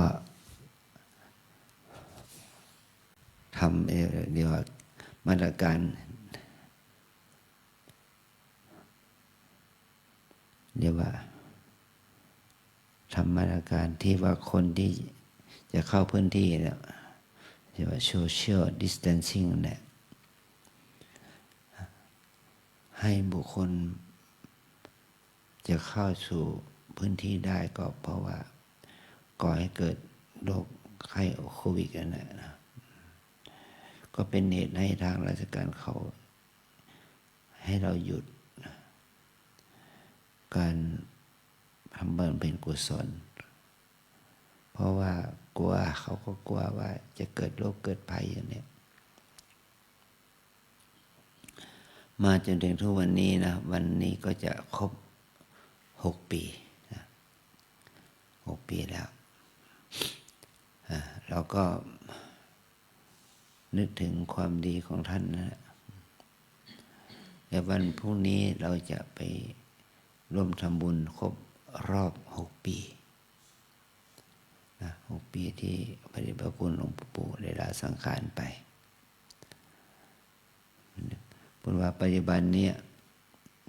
ทำ เอ่อ เรียกว่ามาตรการ เรียกว่าทำมาตรการที่ว่าคนที่จะเข้าพื้นที่เนี่ย เรียกว่า social distancing เนี่ย ให้บุคคลจะเข้าสู่พื้นที่ได้ก็เพราะว่าก่อให้เกิดโรคไข้โควิดนั่นแหละนะ ก็เป็นเหตุให้ทางราชการเขาให้เราหยุดการทำบำเพ็ญกุศล เพราะว่ากลัว เขาก็กลัวว่าจะเกิดโรคเกิดภัยอย่างเนี้ย มาจนถึงทุกวันนี้นะ วันนี้ก็จะครบหกปีนะ หกปีแล้ว อ่า เราก็นึกถึงความดีของท่านนะ และวันพรุ่งนี้เราจะไปร่วมทำบุญครบรอบหกปีนะ หกปีที่พระเดชพระคุณหลวงปู่ได้ละสังขารไป เพราะว่าปัจจุบันเนี่ย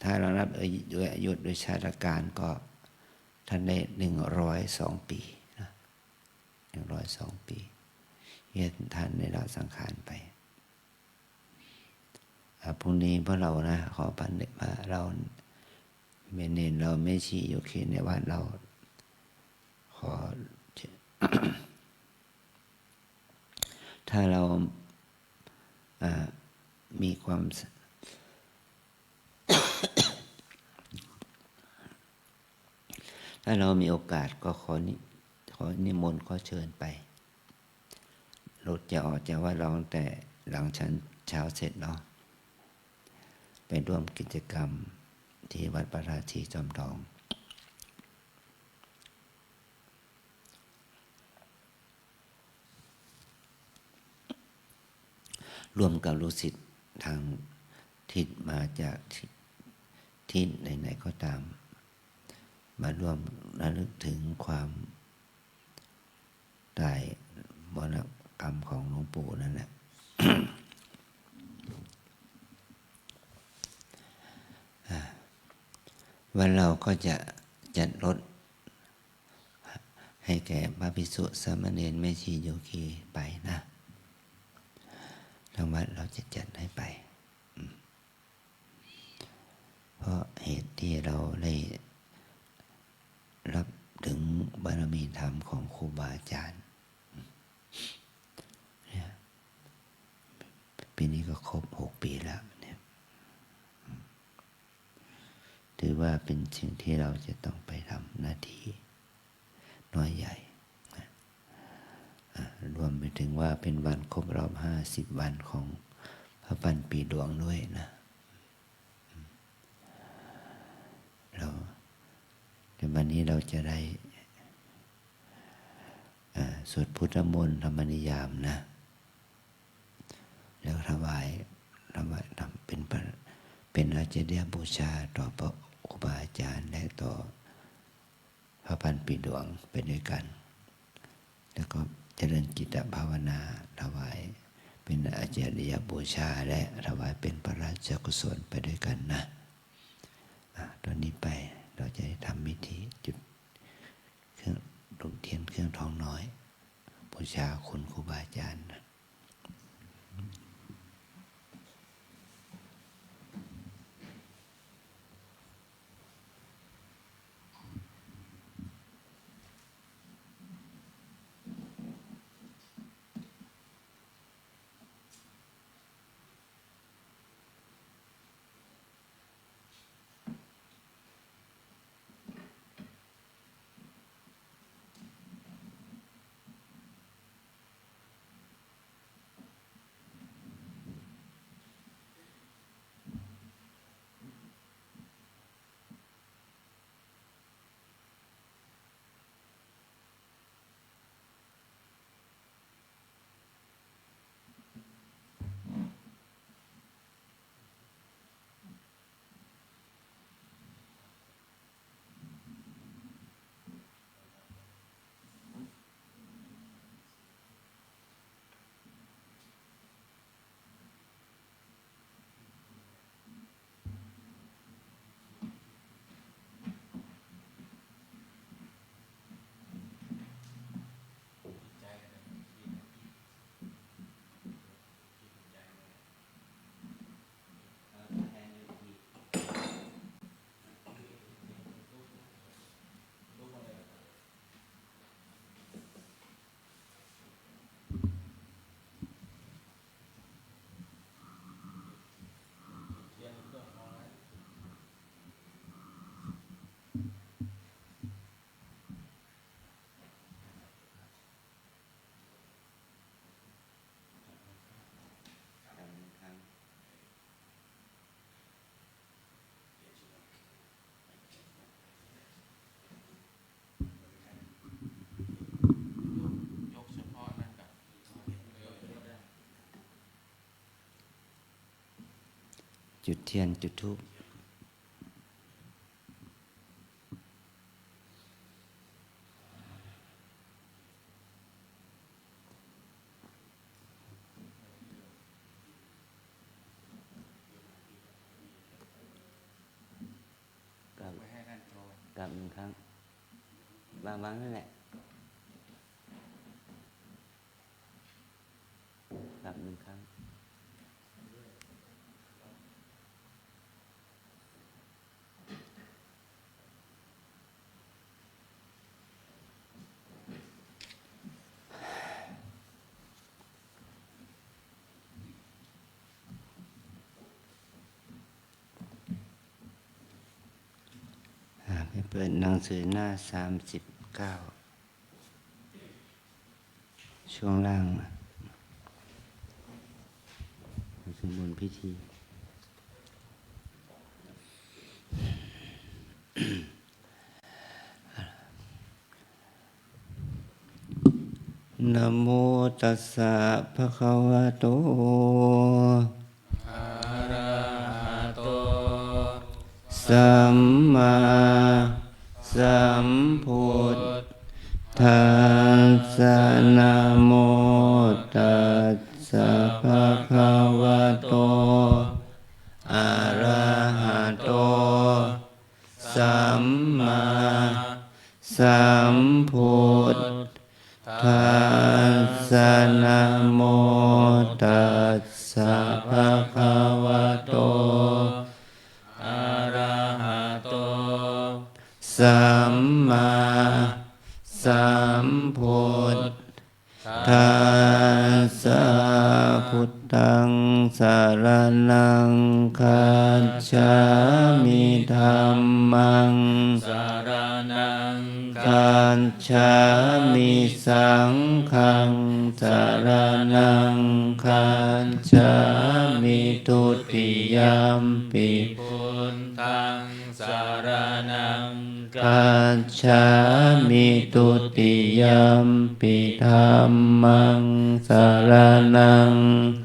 ถ้าเรานับอายุด้วย อายุด้วยชาตการก็ท่านได้หนึ่งร้อยสองปีนะ หนึ่งร้อยสองปีที่ท่านได้ละสังขารไป อ่า พรุ่งนี้พวกเรานะ ขอพันเดชมา เรา แม่เณรเรา แม่ชีโยคีในวัดเรา ขอ ถ้าเรา อ่า มีความ ส- ถ้าเรามีโอกาสก็ขอนิ ขอนิมนต์ ขอเชิญไป รถจะออกจากวัดเราตั้งแต่หลังฉันเช้าเสร็จเนาะ ไปร่วมกิจกรรมที่วัดพระธาตุศรีจอมทอง ร่วมกับลูกศิษย์ทางทิศมาจากทิศ ทิศไหนๆก็ตาม มาร่วมระลึกถึงความตายมรณกรรมของหลวงปู่นั่นแหละ อ่า วันเราก็จะจัดรถให้แก่พระภิกษุสามเณรแม่ชีโยคีไปนะ ทางวัดเราจะจัดให้ไป อืม เพราะเหตุที่เราได้รับถึงบารมีธรรมของครูบาอาจารย์ เนี่ย ปีนี้ก็ครบหกปีแล้วเนี่ย ถือว่าเป็นสิ่งที่เราจะต้องไปทำหน้าที่น้อยใหญ่นะ อ่ะ รวมไปถึงว่าเป็นวันครบรอบห้าสิบวันของพระปันปีหลวงด้วยนะ เรา ในวันนี้เราจะได้ อ่า สวดพุทธมนต์ธรรมนิยามนะ แล้วถวาย ถวายทำเป็นพระ เป็นอาจาริยบูชาต่อพระครูบาอาจารย์ และต่อพระปันปีหลวงไปด้วยกัน แล้วก็เจริญจิตภาวนาถวายเป็นอาจาริยบูชา และถวายเป็นพระราชกุศลไปด้วยกันนะ อ่ะ ตอนนี้ไปเราจะได้ทำพิธีจุดเครื่อง ดวงเทียนเครื่องทองน้อย บูชาคุณครูบาอาจารย์นะ จุดเทียน จุดธูป กราบ กราบหนึ่งครั้ง วาง วางนั่นแหละ กราบหนึ่งครั้ง อ่า ไป เปิดหนังสือหน้าสามสิบเก้า ช่วงล่าง หนังสือมูลพิธี Namo tassa bhagavato arahato sammāsambuddhassa. Namo tassa bhagavato arahato sammāsambuddhassa. Namo tassa bhagavato arahato sammāsambuddhassa. Buddhaṃ saraṇaṃ gacchāmi. Dhammaṃ saraṇaṃ gacchāmi. Saṅghaṃ saraṇaṃ gacchāmi. Dutiyampi buddhaṃ saraṇaṃ gacchāmi. Dutiyampi dhammaṃ saraṇaṃ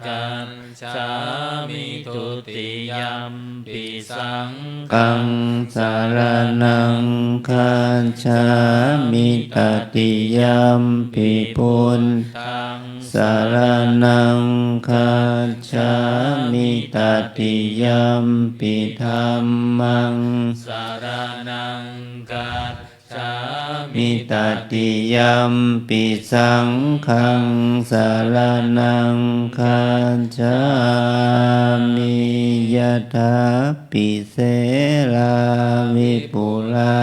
gacchāmi. Dutiyampi saṅghaṃ saraṇaṃ gacchāmi. Tatiyampi buddhaṃ saraṇaṃ gacchāmi. Tatiyampi dhammaṃ saraṇaṃ gacchāmi. Tatiyampi saṅghaṃ saraṇaṃ gacchāmi. Yadāpi serā vipulā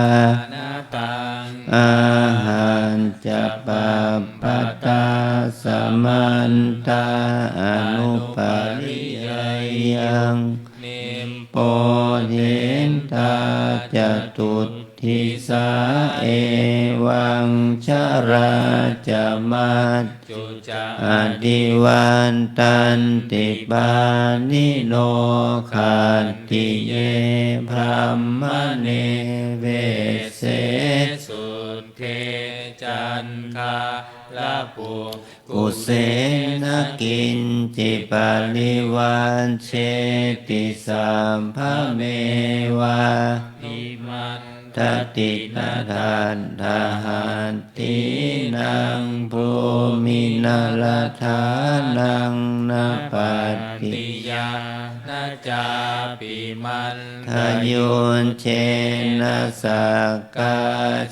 nāgaṃ ahaccappattā samantā anupariyayyaṃ nibbodhentā catuddisā evaṃ jarā ca mac cu ca adhivattanti pāṇino. Khattiye brāhmaṇe vesse sudde caṇḍaḷakukkusena kiñci parivajjeti sabbamevābhimatthati. Na tattha hatthīnaṃ bhūmi na rathānaṃ na pattiyā na cāpi manthayujjena sakkā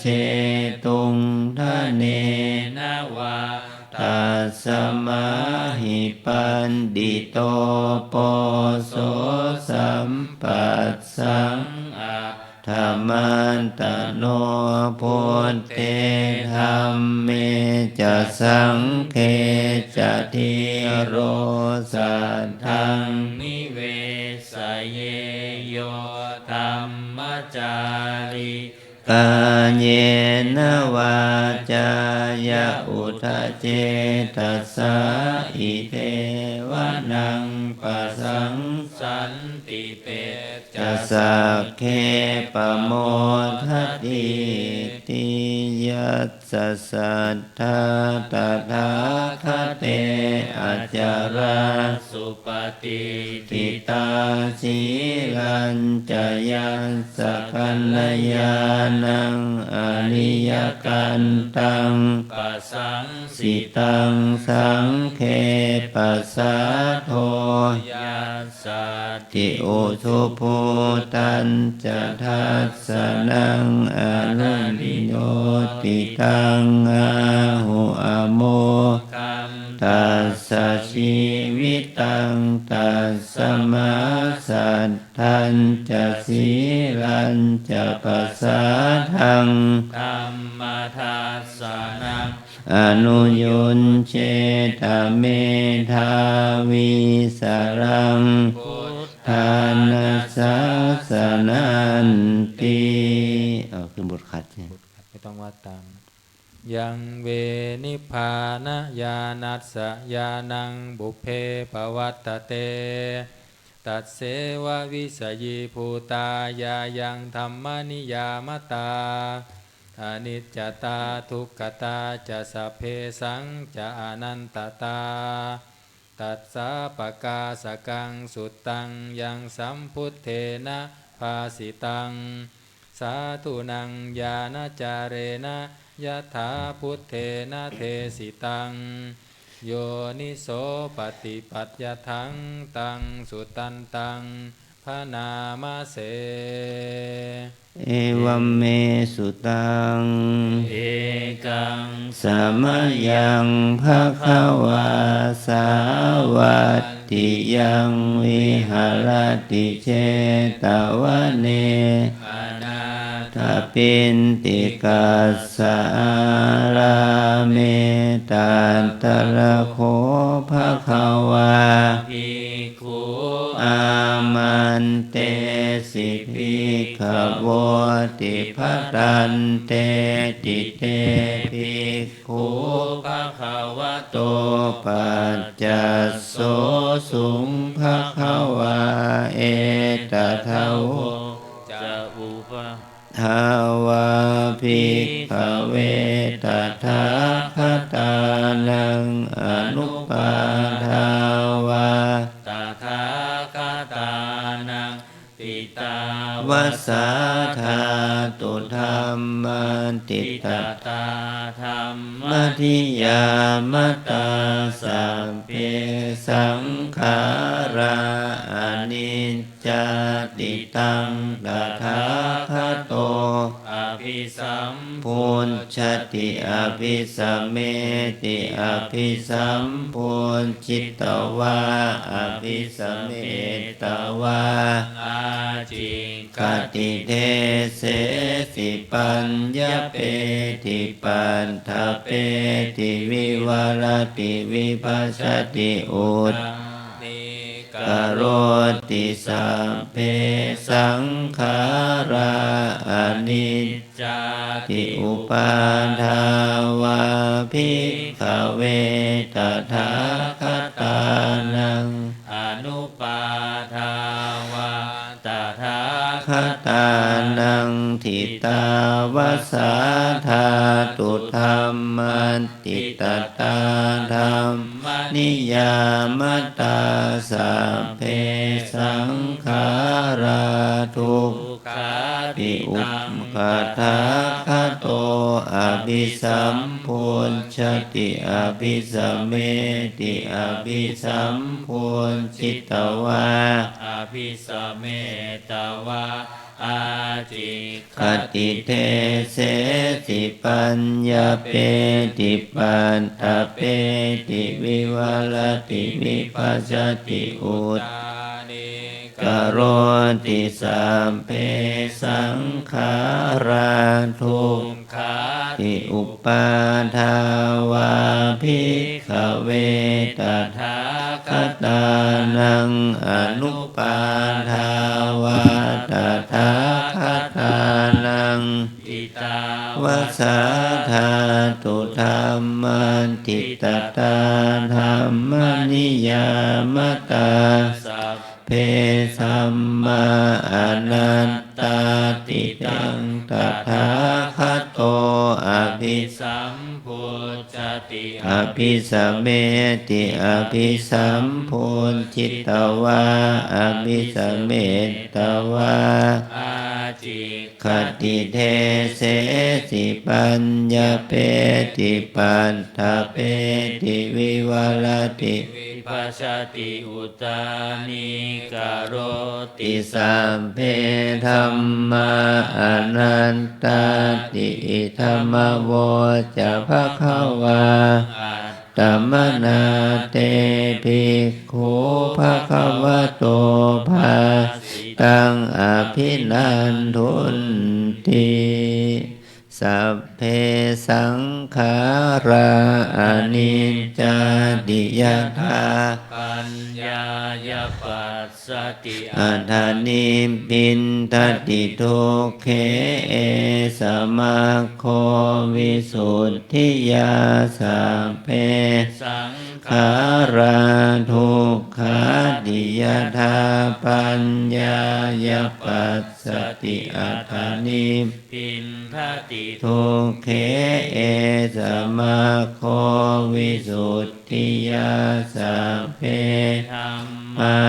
jetuṃ dhanena vā. Tasmā hi paṇḍito poso sampassaṃ a ṭṭhamantano. Buddhe dhamme ca saṅghe ca dhīro saddhaṃ nivesaye yo dhammacārī kāyena vācāya uda cetasā idheva naṃ pasaṃsanti te ca sagge pamodatīti. Yassa saddhā tathāgate acalā supatiṭṭhitā sīlañca yassa kalyāṇaṃ ariyakantaṃ pasaṃsitaṃ saṅghe pasādo yassatthi ujubhūtañca dassanaṃ ananiyotitaṃ āhu amoghaṃ tassa jīvitaṃ. Tasmā saddhañca sīlañca pasādaṃ dhammadassanaṃ anuyuñjetha medhāvī saraṃ buddhāna sāsananti. เอาขึ้นบ ไม่ต้องว่าตาม Yaṃ ve nibbānañāṇassa ñāṇaṃ pubbe pavaṭṭate, tasseva vijayībhūtā ñāyaṃ dhammaniyāmatā, aniccatā dukkhatā ca sabbesaṃ ca anattatā. Tattha pakāsakaṃ suttaṃ yaṃ sambuddhena bhāsitaṃ, sādhunaṃ ñāṇācarena yathā buddhena desitaṃ, yoniso paṭipatiyādaṃ taṃ sudantaṃ bhaṇāma se. Evaṃ me sutaṃ. Ekaṃ samayaṃ bhagavā sāvatthiyaṃ viharati jetavane anāthapiṇḍikassa ārāme. Tatra kho bhagavā bhikkhū āmantesi bhikkhavoti. Bhadanteti te bhikkhū bhagavato paccassosuṃ. Bhagavā etadavoca. Upa Dhāvā bhikkhave tathāgatānaṃ anupādāvā tathāgatānaṃ ṭhitāva sā dhātu dhammaṭṭhitatā dhammaniyāmatā sabbe saṅkhārā anic cāti. Taṃ tathāgato abhisambujjhati abhisameti abhisambujjhitvā abhisametvā ācikkhati desesi paññapeti paṭṭhapeti vivarati vibhajati ut karoti sabbe saṅkhārā aniccāti. Upādā vā bhikkhave tathāgatānaṃ anupādā vā tathāgatānaṃ ṭhitāva sā dhātu dhammaṭṭhitatā dhammaniyāmatā sabbe saṅkhārā dukkhāti. Taṃ tathāgato abhisambujjhati abhisameti abhisambujjhitvā abhisametvā ācikkhati desesi paññapeti paṭṭhapeti vivarati vibhajati uttānīkaroti sabbe saṅkhārā dukkhāti. Upādā vā bhikkhave tathāgatānaṃ anupādā vā tathāgatānaṃ ṭhitāva sā dhātu dhammaṭṭhitatā dhammaniyāmatā sabbe dhammā anattāti. Taṃ tathāgato abhisambujjhati abhisameti abhisambujjhitvā abhisametvā ācikkhati desesi paññapeti paṭṭhapeti vivarati vibhajati uttānīkaroti sabbe dhammā anattāti. Idamavoca bhagavā. Attamanā te bhikkhū bhagavato bhāsitaṃ abhinandunti. Sabbe saṅkhārā aniccāti yadā paññāya passati, atha nibbindati dukkhe, esa maggo visuddhiyā. Sabbe saṅkhārā dukkhāti yadā paññāya passati, atha nibbindati dukkhe, esa maggo visuddhiyā. Sabbe dhammā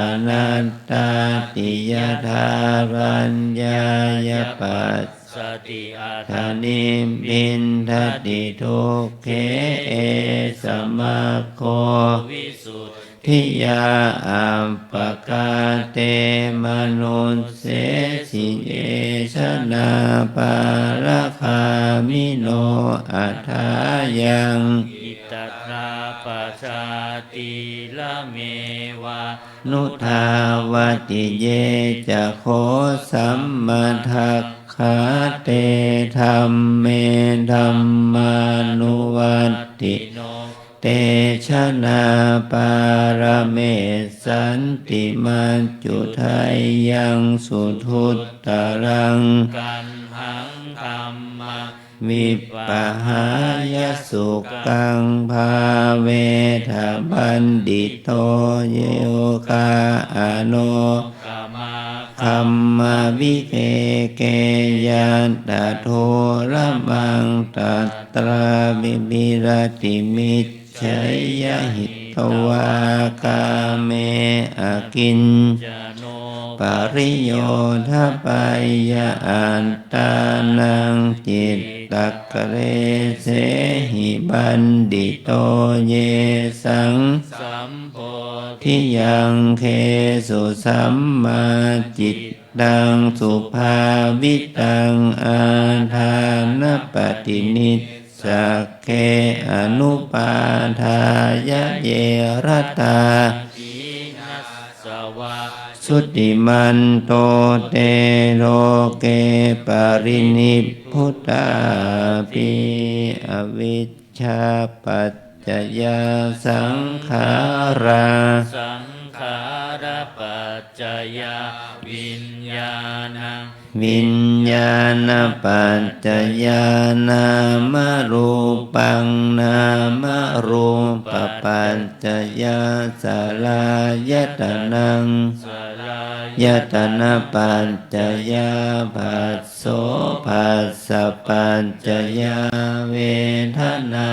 anattāti yadā paññāya passati, atha nibbindati dukkhe, esa maggo visuddhiyā. Appakā te manussesi ye janā pāragāmino athāyaṃ, itthatha pajātīrameva nuṭṭhāvati. Ye ca kho sammadakkhā te dhamme dhammānuvattino, te janā pāramessanti maccudheyyaṃ suduttaraṃ. Kaṇhaṃ dhammaṃ vippahāya sukhaṃ bhāvetha paṇḍito, yo kāno kamāgamma viveke yattha dūramaṃ tatrābhi viratimicceyya hitvā kāme akiñcano pariyodapeyya attānaṃ citta- klesehi paṇḍito. Yesaṃ sambodhiyaṅgesu sammā cittaṃ subhāvitaṃ ādānapaṭinissagge anupādāya ye ratā khīṇas- savā jutimanto te loke parinibbutāpi. Avijjāpaccayā saṅkhārā, saṅkhārapaccayā viññāṇaṃ, viññāṇapaccayā nāmarūpaṃ, nāmarūpapaccayā saḷāyatanaṃ, saḷāyatanapaccayā phasso, phassapaccayā vedanā,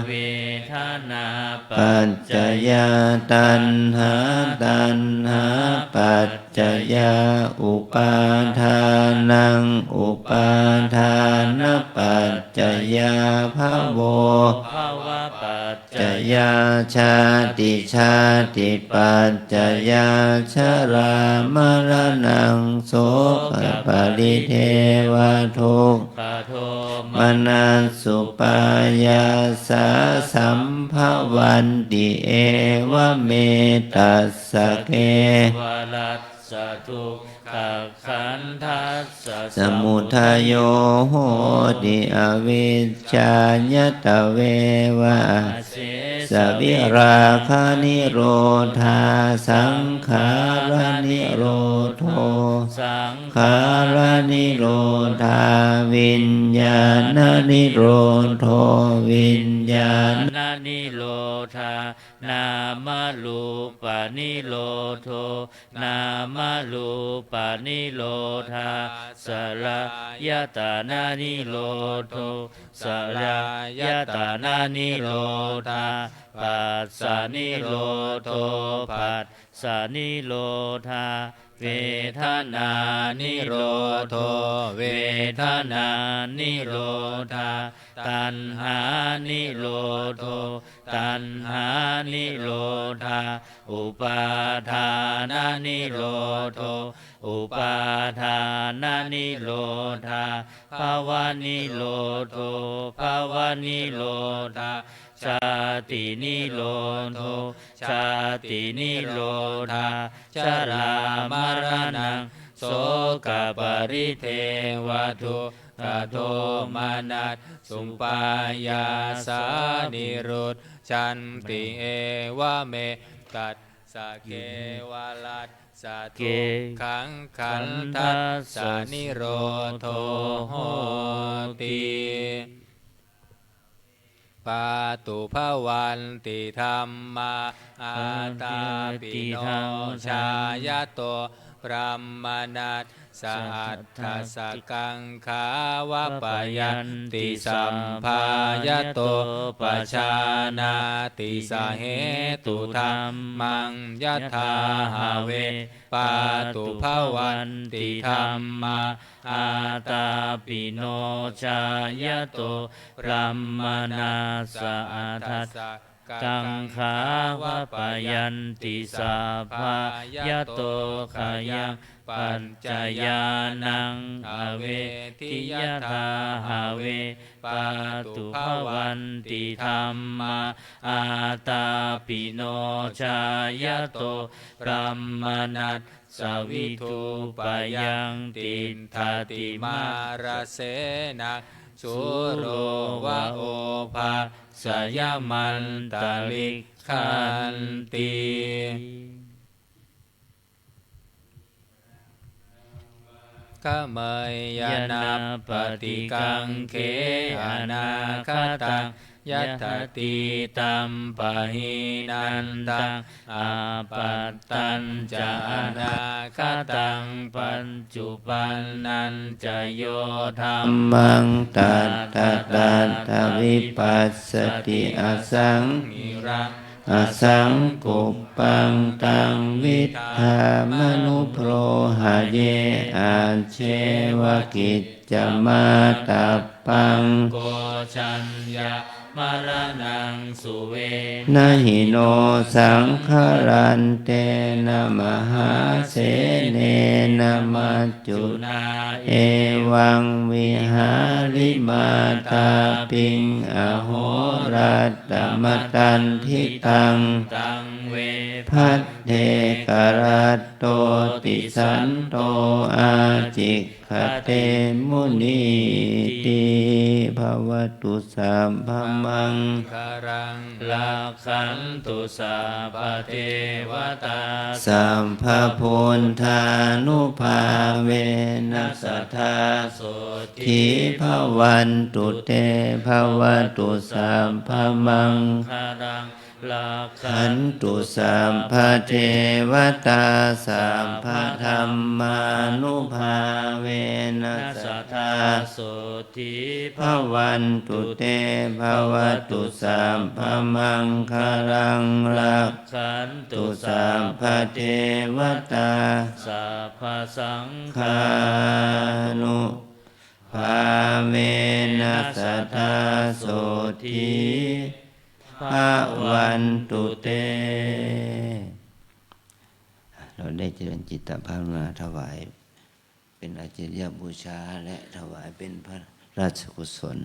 vedanāpaccayā taṇhā, taṇhāpaccayā upādānaṃ, upādānapaccayā bhavo, bhavapaccayā jāti, jātipaccayā jarāmaraṇaṃ sokaparidevadukkhadomanassupāyāsā sambhavanti. Evametass- sa kevalassa dukkhakhandhassa samudayo hoti, avijjāya tveva asesavirāganirodhā saṅkhāranirodho, saṅkhāranirodhā viññāṇanirodho, viññāṇanirodhā nāmarūpanirodho, nāmarūpanirodhā saḷāyatananirodho, saḷāyatananirodhā phassanirodho, phassanirodhā vedanānirodho, vedanānirodhā taṇhānirodho, taṇhānirodhā upādānanirodho, upādānanirodhā bhavanirodho, bhavanirodhā jātinirodho, jātinirodhā jarāmaraṇaṃ sokaparidevadukkha tadomanassa upāyāsā nirujjhanti. Evame- tassa kevalassa dukkhaṃ khandhassa nirodho hoti. Pātubhavanti dhammā ātāpino jāyato brāhmaṇassa aṭṭhassa kaṅkhā vapayanti sabbā yato pajānāti sahetudhammaṃ. Yathā have pātubhavanti dhammā ātāpino jāyato brāhmaṇassa aṭṭhassa kaṅkhā vapayanti sabbā yato khayaṃ paccayānaṃ avedhi. Yathā have pātubhavanti dhammā ātāpino jāyato brāhmaṇassa vidhūpayaṃ tiṭṭhati mārasenaṃ sūro va obhāsayamantalikkhanti. Gameyya nappaṭikaṅkhe anāgataṃ, yadatītampahīnantaṃ, appattañca anāgataṃ, paccuppannañca yo dhammaṃ, tattha tattha vipassati, asaṃhiraṃ asaṅkuppaṃ, taṃ viddhā manubrūhaye. Ajjeva kiccamātappaṃ, ko jaññā maraṇaṃ suve, na hi no saṅgarantena mahāsenena maccunā, evaṃ vihārimātāpiṃ ahorattamatanditaṃ, taṃ ve bhaddekarattoti santo ācikkhate munīti. Bhavatu sabbamaṅgalaṃ, rakkhantu sabbadevatā, sabbabuddhānubhāvena sadā sotthī bhavantu te. Bhavatu sabbamaṅgalaṃ, rakkhantu sabbadevatā, sabbadhammānubhāvena sadā sotthī bhavantu te. Bhavatu sabbamaṅgalaṃ, rakkhantu sabbadevatā, sabbasaṅghānubhāvena sadā sotthī bhavantu te. เราได้เจริญจิตตภาวนาถวายเป็นอาจริยบูชาและถวายเป็นพระราชกุศล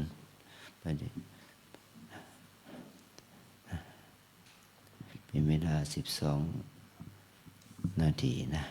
เป็นเวลาสิบสองนาทีนะ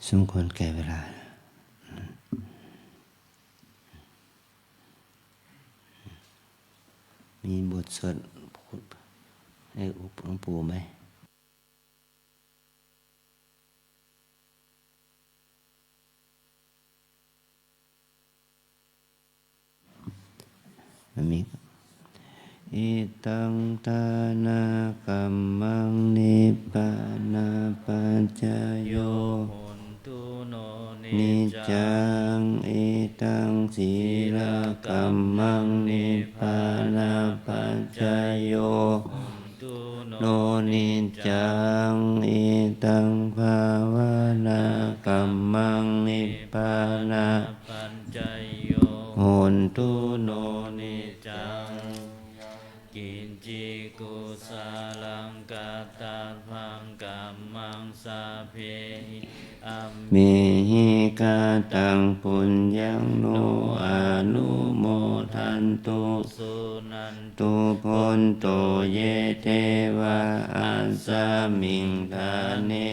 สมควรแก่เวลา มีบทสวดให้หลวงปู่ไหม? มันมี Idaṃ dānakammaṃ nibbānapaccayo hotu no niccaṃ. Idaṃ sīlakammaṃ nibbānapaccayo hotu no niccaṃ. Idaṃ bhāvanākammaṃ nibbānapaccayo hotu no niccaṃ. Yaṃ kiñci kusalaṃ kattabbaṃ kammaṃ sabbehi amhehi kataṃ puññaṃ no anumodantu suṇantu bhonto ye devā asmiṃ ṭhāne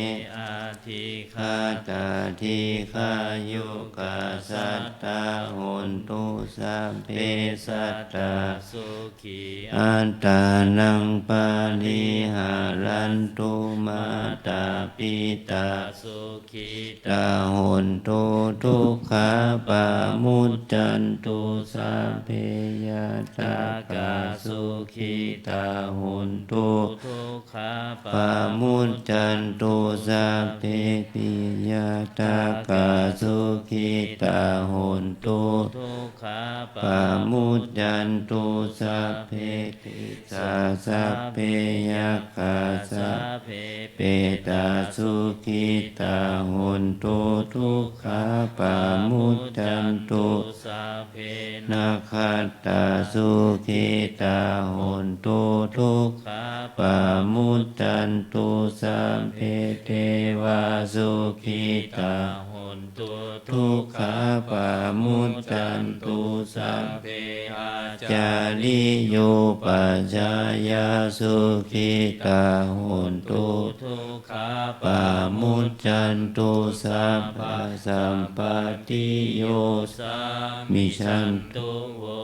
adhigatā dīghāyukā sattā hontu sabbe sattā sukhī attānaṃ pariharantu. Mātā pitā sukhitā hontu dukkhā pamuccantu sabbe ñātakā sukhitā hontu duk khā pamuccantu sabbepi ñātakā sukhitā hontu dukkhā pamuccantu sabbe pisā sabbe yakkhā sabbe petā sukhitā hontu dukkhā pamuccantu sabbe nakkhattā sukhitā hontu dukkhā pamuccantu sabbe devā sukhitā hontu dukkhā pamuccantu sabbe ācariyupajjhāyā sukhitā hontu duk khā pamuccantu sabbasampattiyo samijjhantu vo.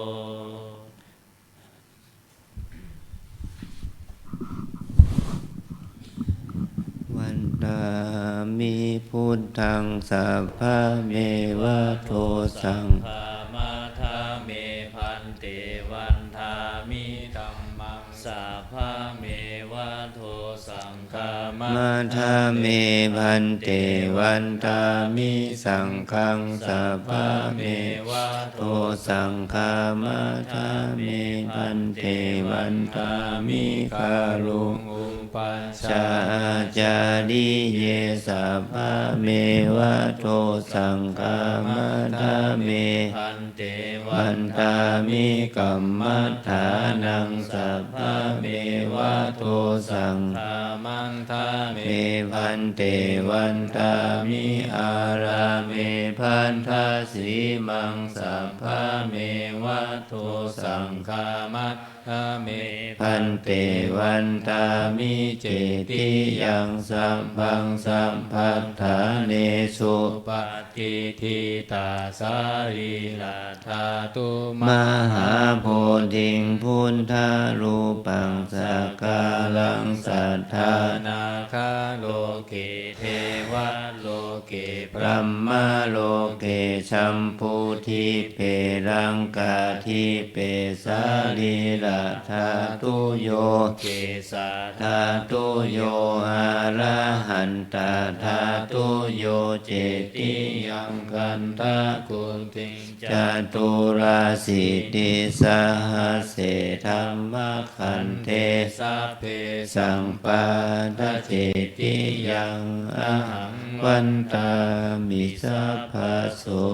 Vandāmi buddhaṃ sabbameva dosaṃ khamatha me bhante. Vandāmi dhammaṃ sabbameva dosaṃ khamatha me bhante. Vandāmi saṅghaṃ sabbameva dosaṃ khamatha me bhante. Vandāmi garuṃ upajjhāyācariye sabbameva dosaṃ khamatha me bhante. Vandāmi kammaṭṭhānaṃ sabbameva dosaṃ khamatha me bhante. Vandāmi ārāme baddhasīmaṃ sabbameva dosaṃ khamatha me bhante. Vandāmi cetiyaṃ sabbaṃ sabbaṭṭhānesu patiṭṭhitā sarīradhātu mahābodhiṃ buddharūpaṃ sakkāraṃ saddhā nāgaloke devaloke brahmaloke jambudīpe laṅkādīpe sarīradhātuyo kesadhātuyo arahantadhātuyo cetiyaṃ gandhakuṭiṃ caturāsītisahasсе dhammakkhandhe sabbesaṃ pattacetiyaṃ ahaṃ vandāmi sabbaso.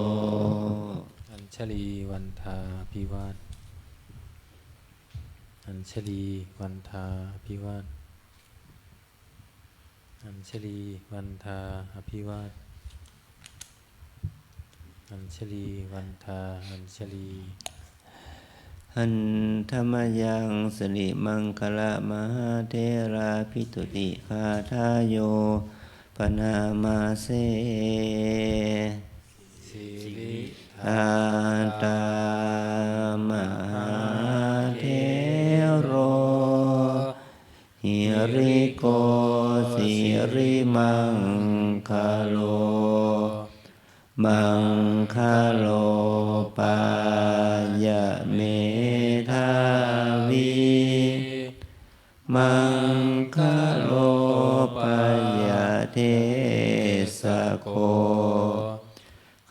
Añjalī vandā abhivād. Añjalī vandā abhivād. Añjalī vandā abhivād. Añjalī vandā añjalī. Handa mayaṃ sirimaṅgalamahātherabhituṭṭhigāthāyo paṇāma se. Siri ṭhātā mahāthero, hiriko sirimaṅgalo, maṅgalo pāya medhāvī, maṅgalo pāya desako,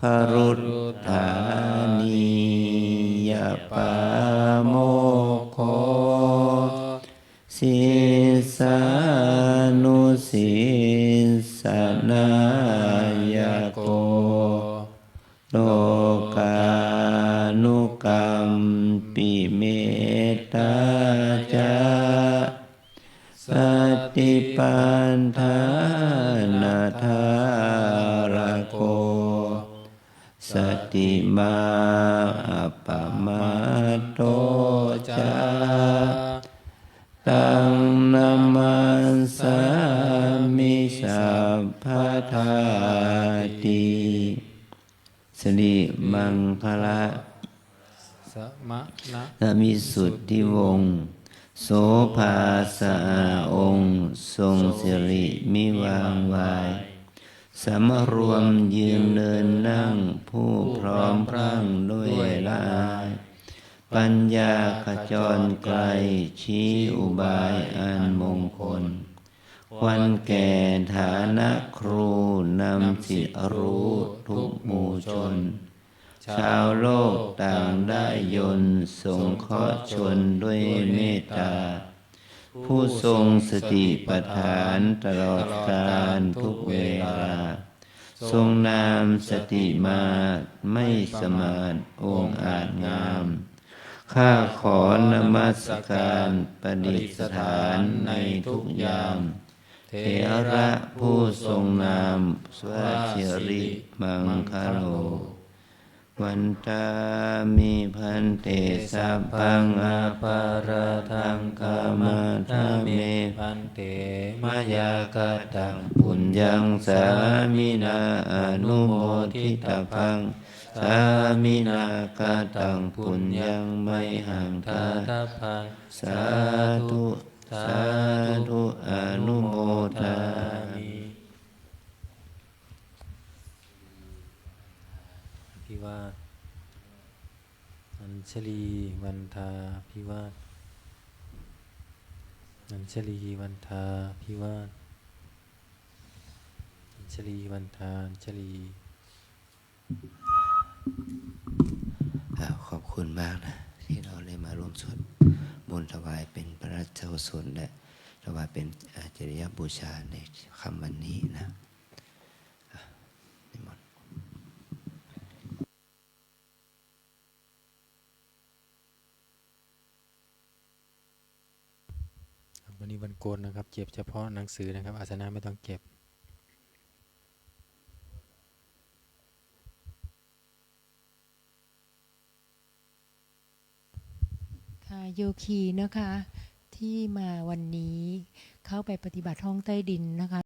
garuṭṭhānīyapāmokkho, sissānusiss- nāyako, lokānukampī mettā ca, satipaṭṭhānadhārako, satiman appamattho ca, taṃ namassāmi sabbadā ti. Sirimaṅgala สมณะ นวิสุทธิวงศ์ โสภาสะอาดองค์ ทรงสิริมิวางวาย สำรวมยืนเดินนั่ง ผู้พร้อมพรั่งด้วยละอาย ปัญญาขจรไกล ชี้อุบายอันมงคล ควรแก่ฐานะครู นำสิรู้ทุกหมู่ชน ชาวโลกต่างได้ยนต์ สงเคราะห์ชนด้วยเมตตา ผู้ทรงสติปัฏฐานตลอดกาลทุกเวลา ทรงนามสติมา ไม่สมาท องอาจงาม ข้าขอนมัสการประดิษฐานในทุกยาม เถระผู้ทรงนาม พระสิริมังคโล Vandāmi bhante, sabbaṃ aparādhaṃ khamatha me bhante, mayā kataṃ puññaṃ sāminā anumoditabbaṃ, sāminā kataṃ puññaṃ mayhaṃ dātabbaṃ, sādhu sādhu anumodāmi. อภิวาท อัญชลีวันทาภิวาท อัญชลีวันทาภิวาท อัญชลีวันทา อัญชลี อ่า ขอบคุณมากนะ ที่เราได้มาร่วมสวดมนต์ถวายเป็นพระราชกุศล และถวายเป็นอาจริยบูชาในค่ำวันนี้นะ อ่ะ นิมนต์ ครับ วันนี้วันโกนนะครับ เก็บเฉพาะหนังสือนะครับ อาสนะไม่ต้องเก็บ ค่ะ โยคีนะคะ ที่มาวันนี้เข้าไปปฏิบัติห้องใต้ดินนะคะ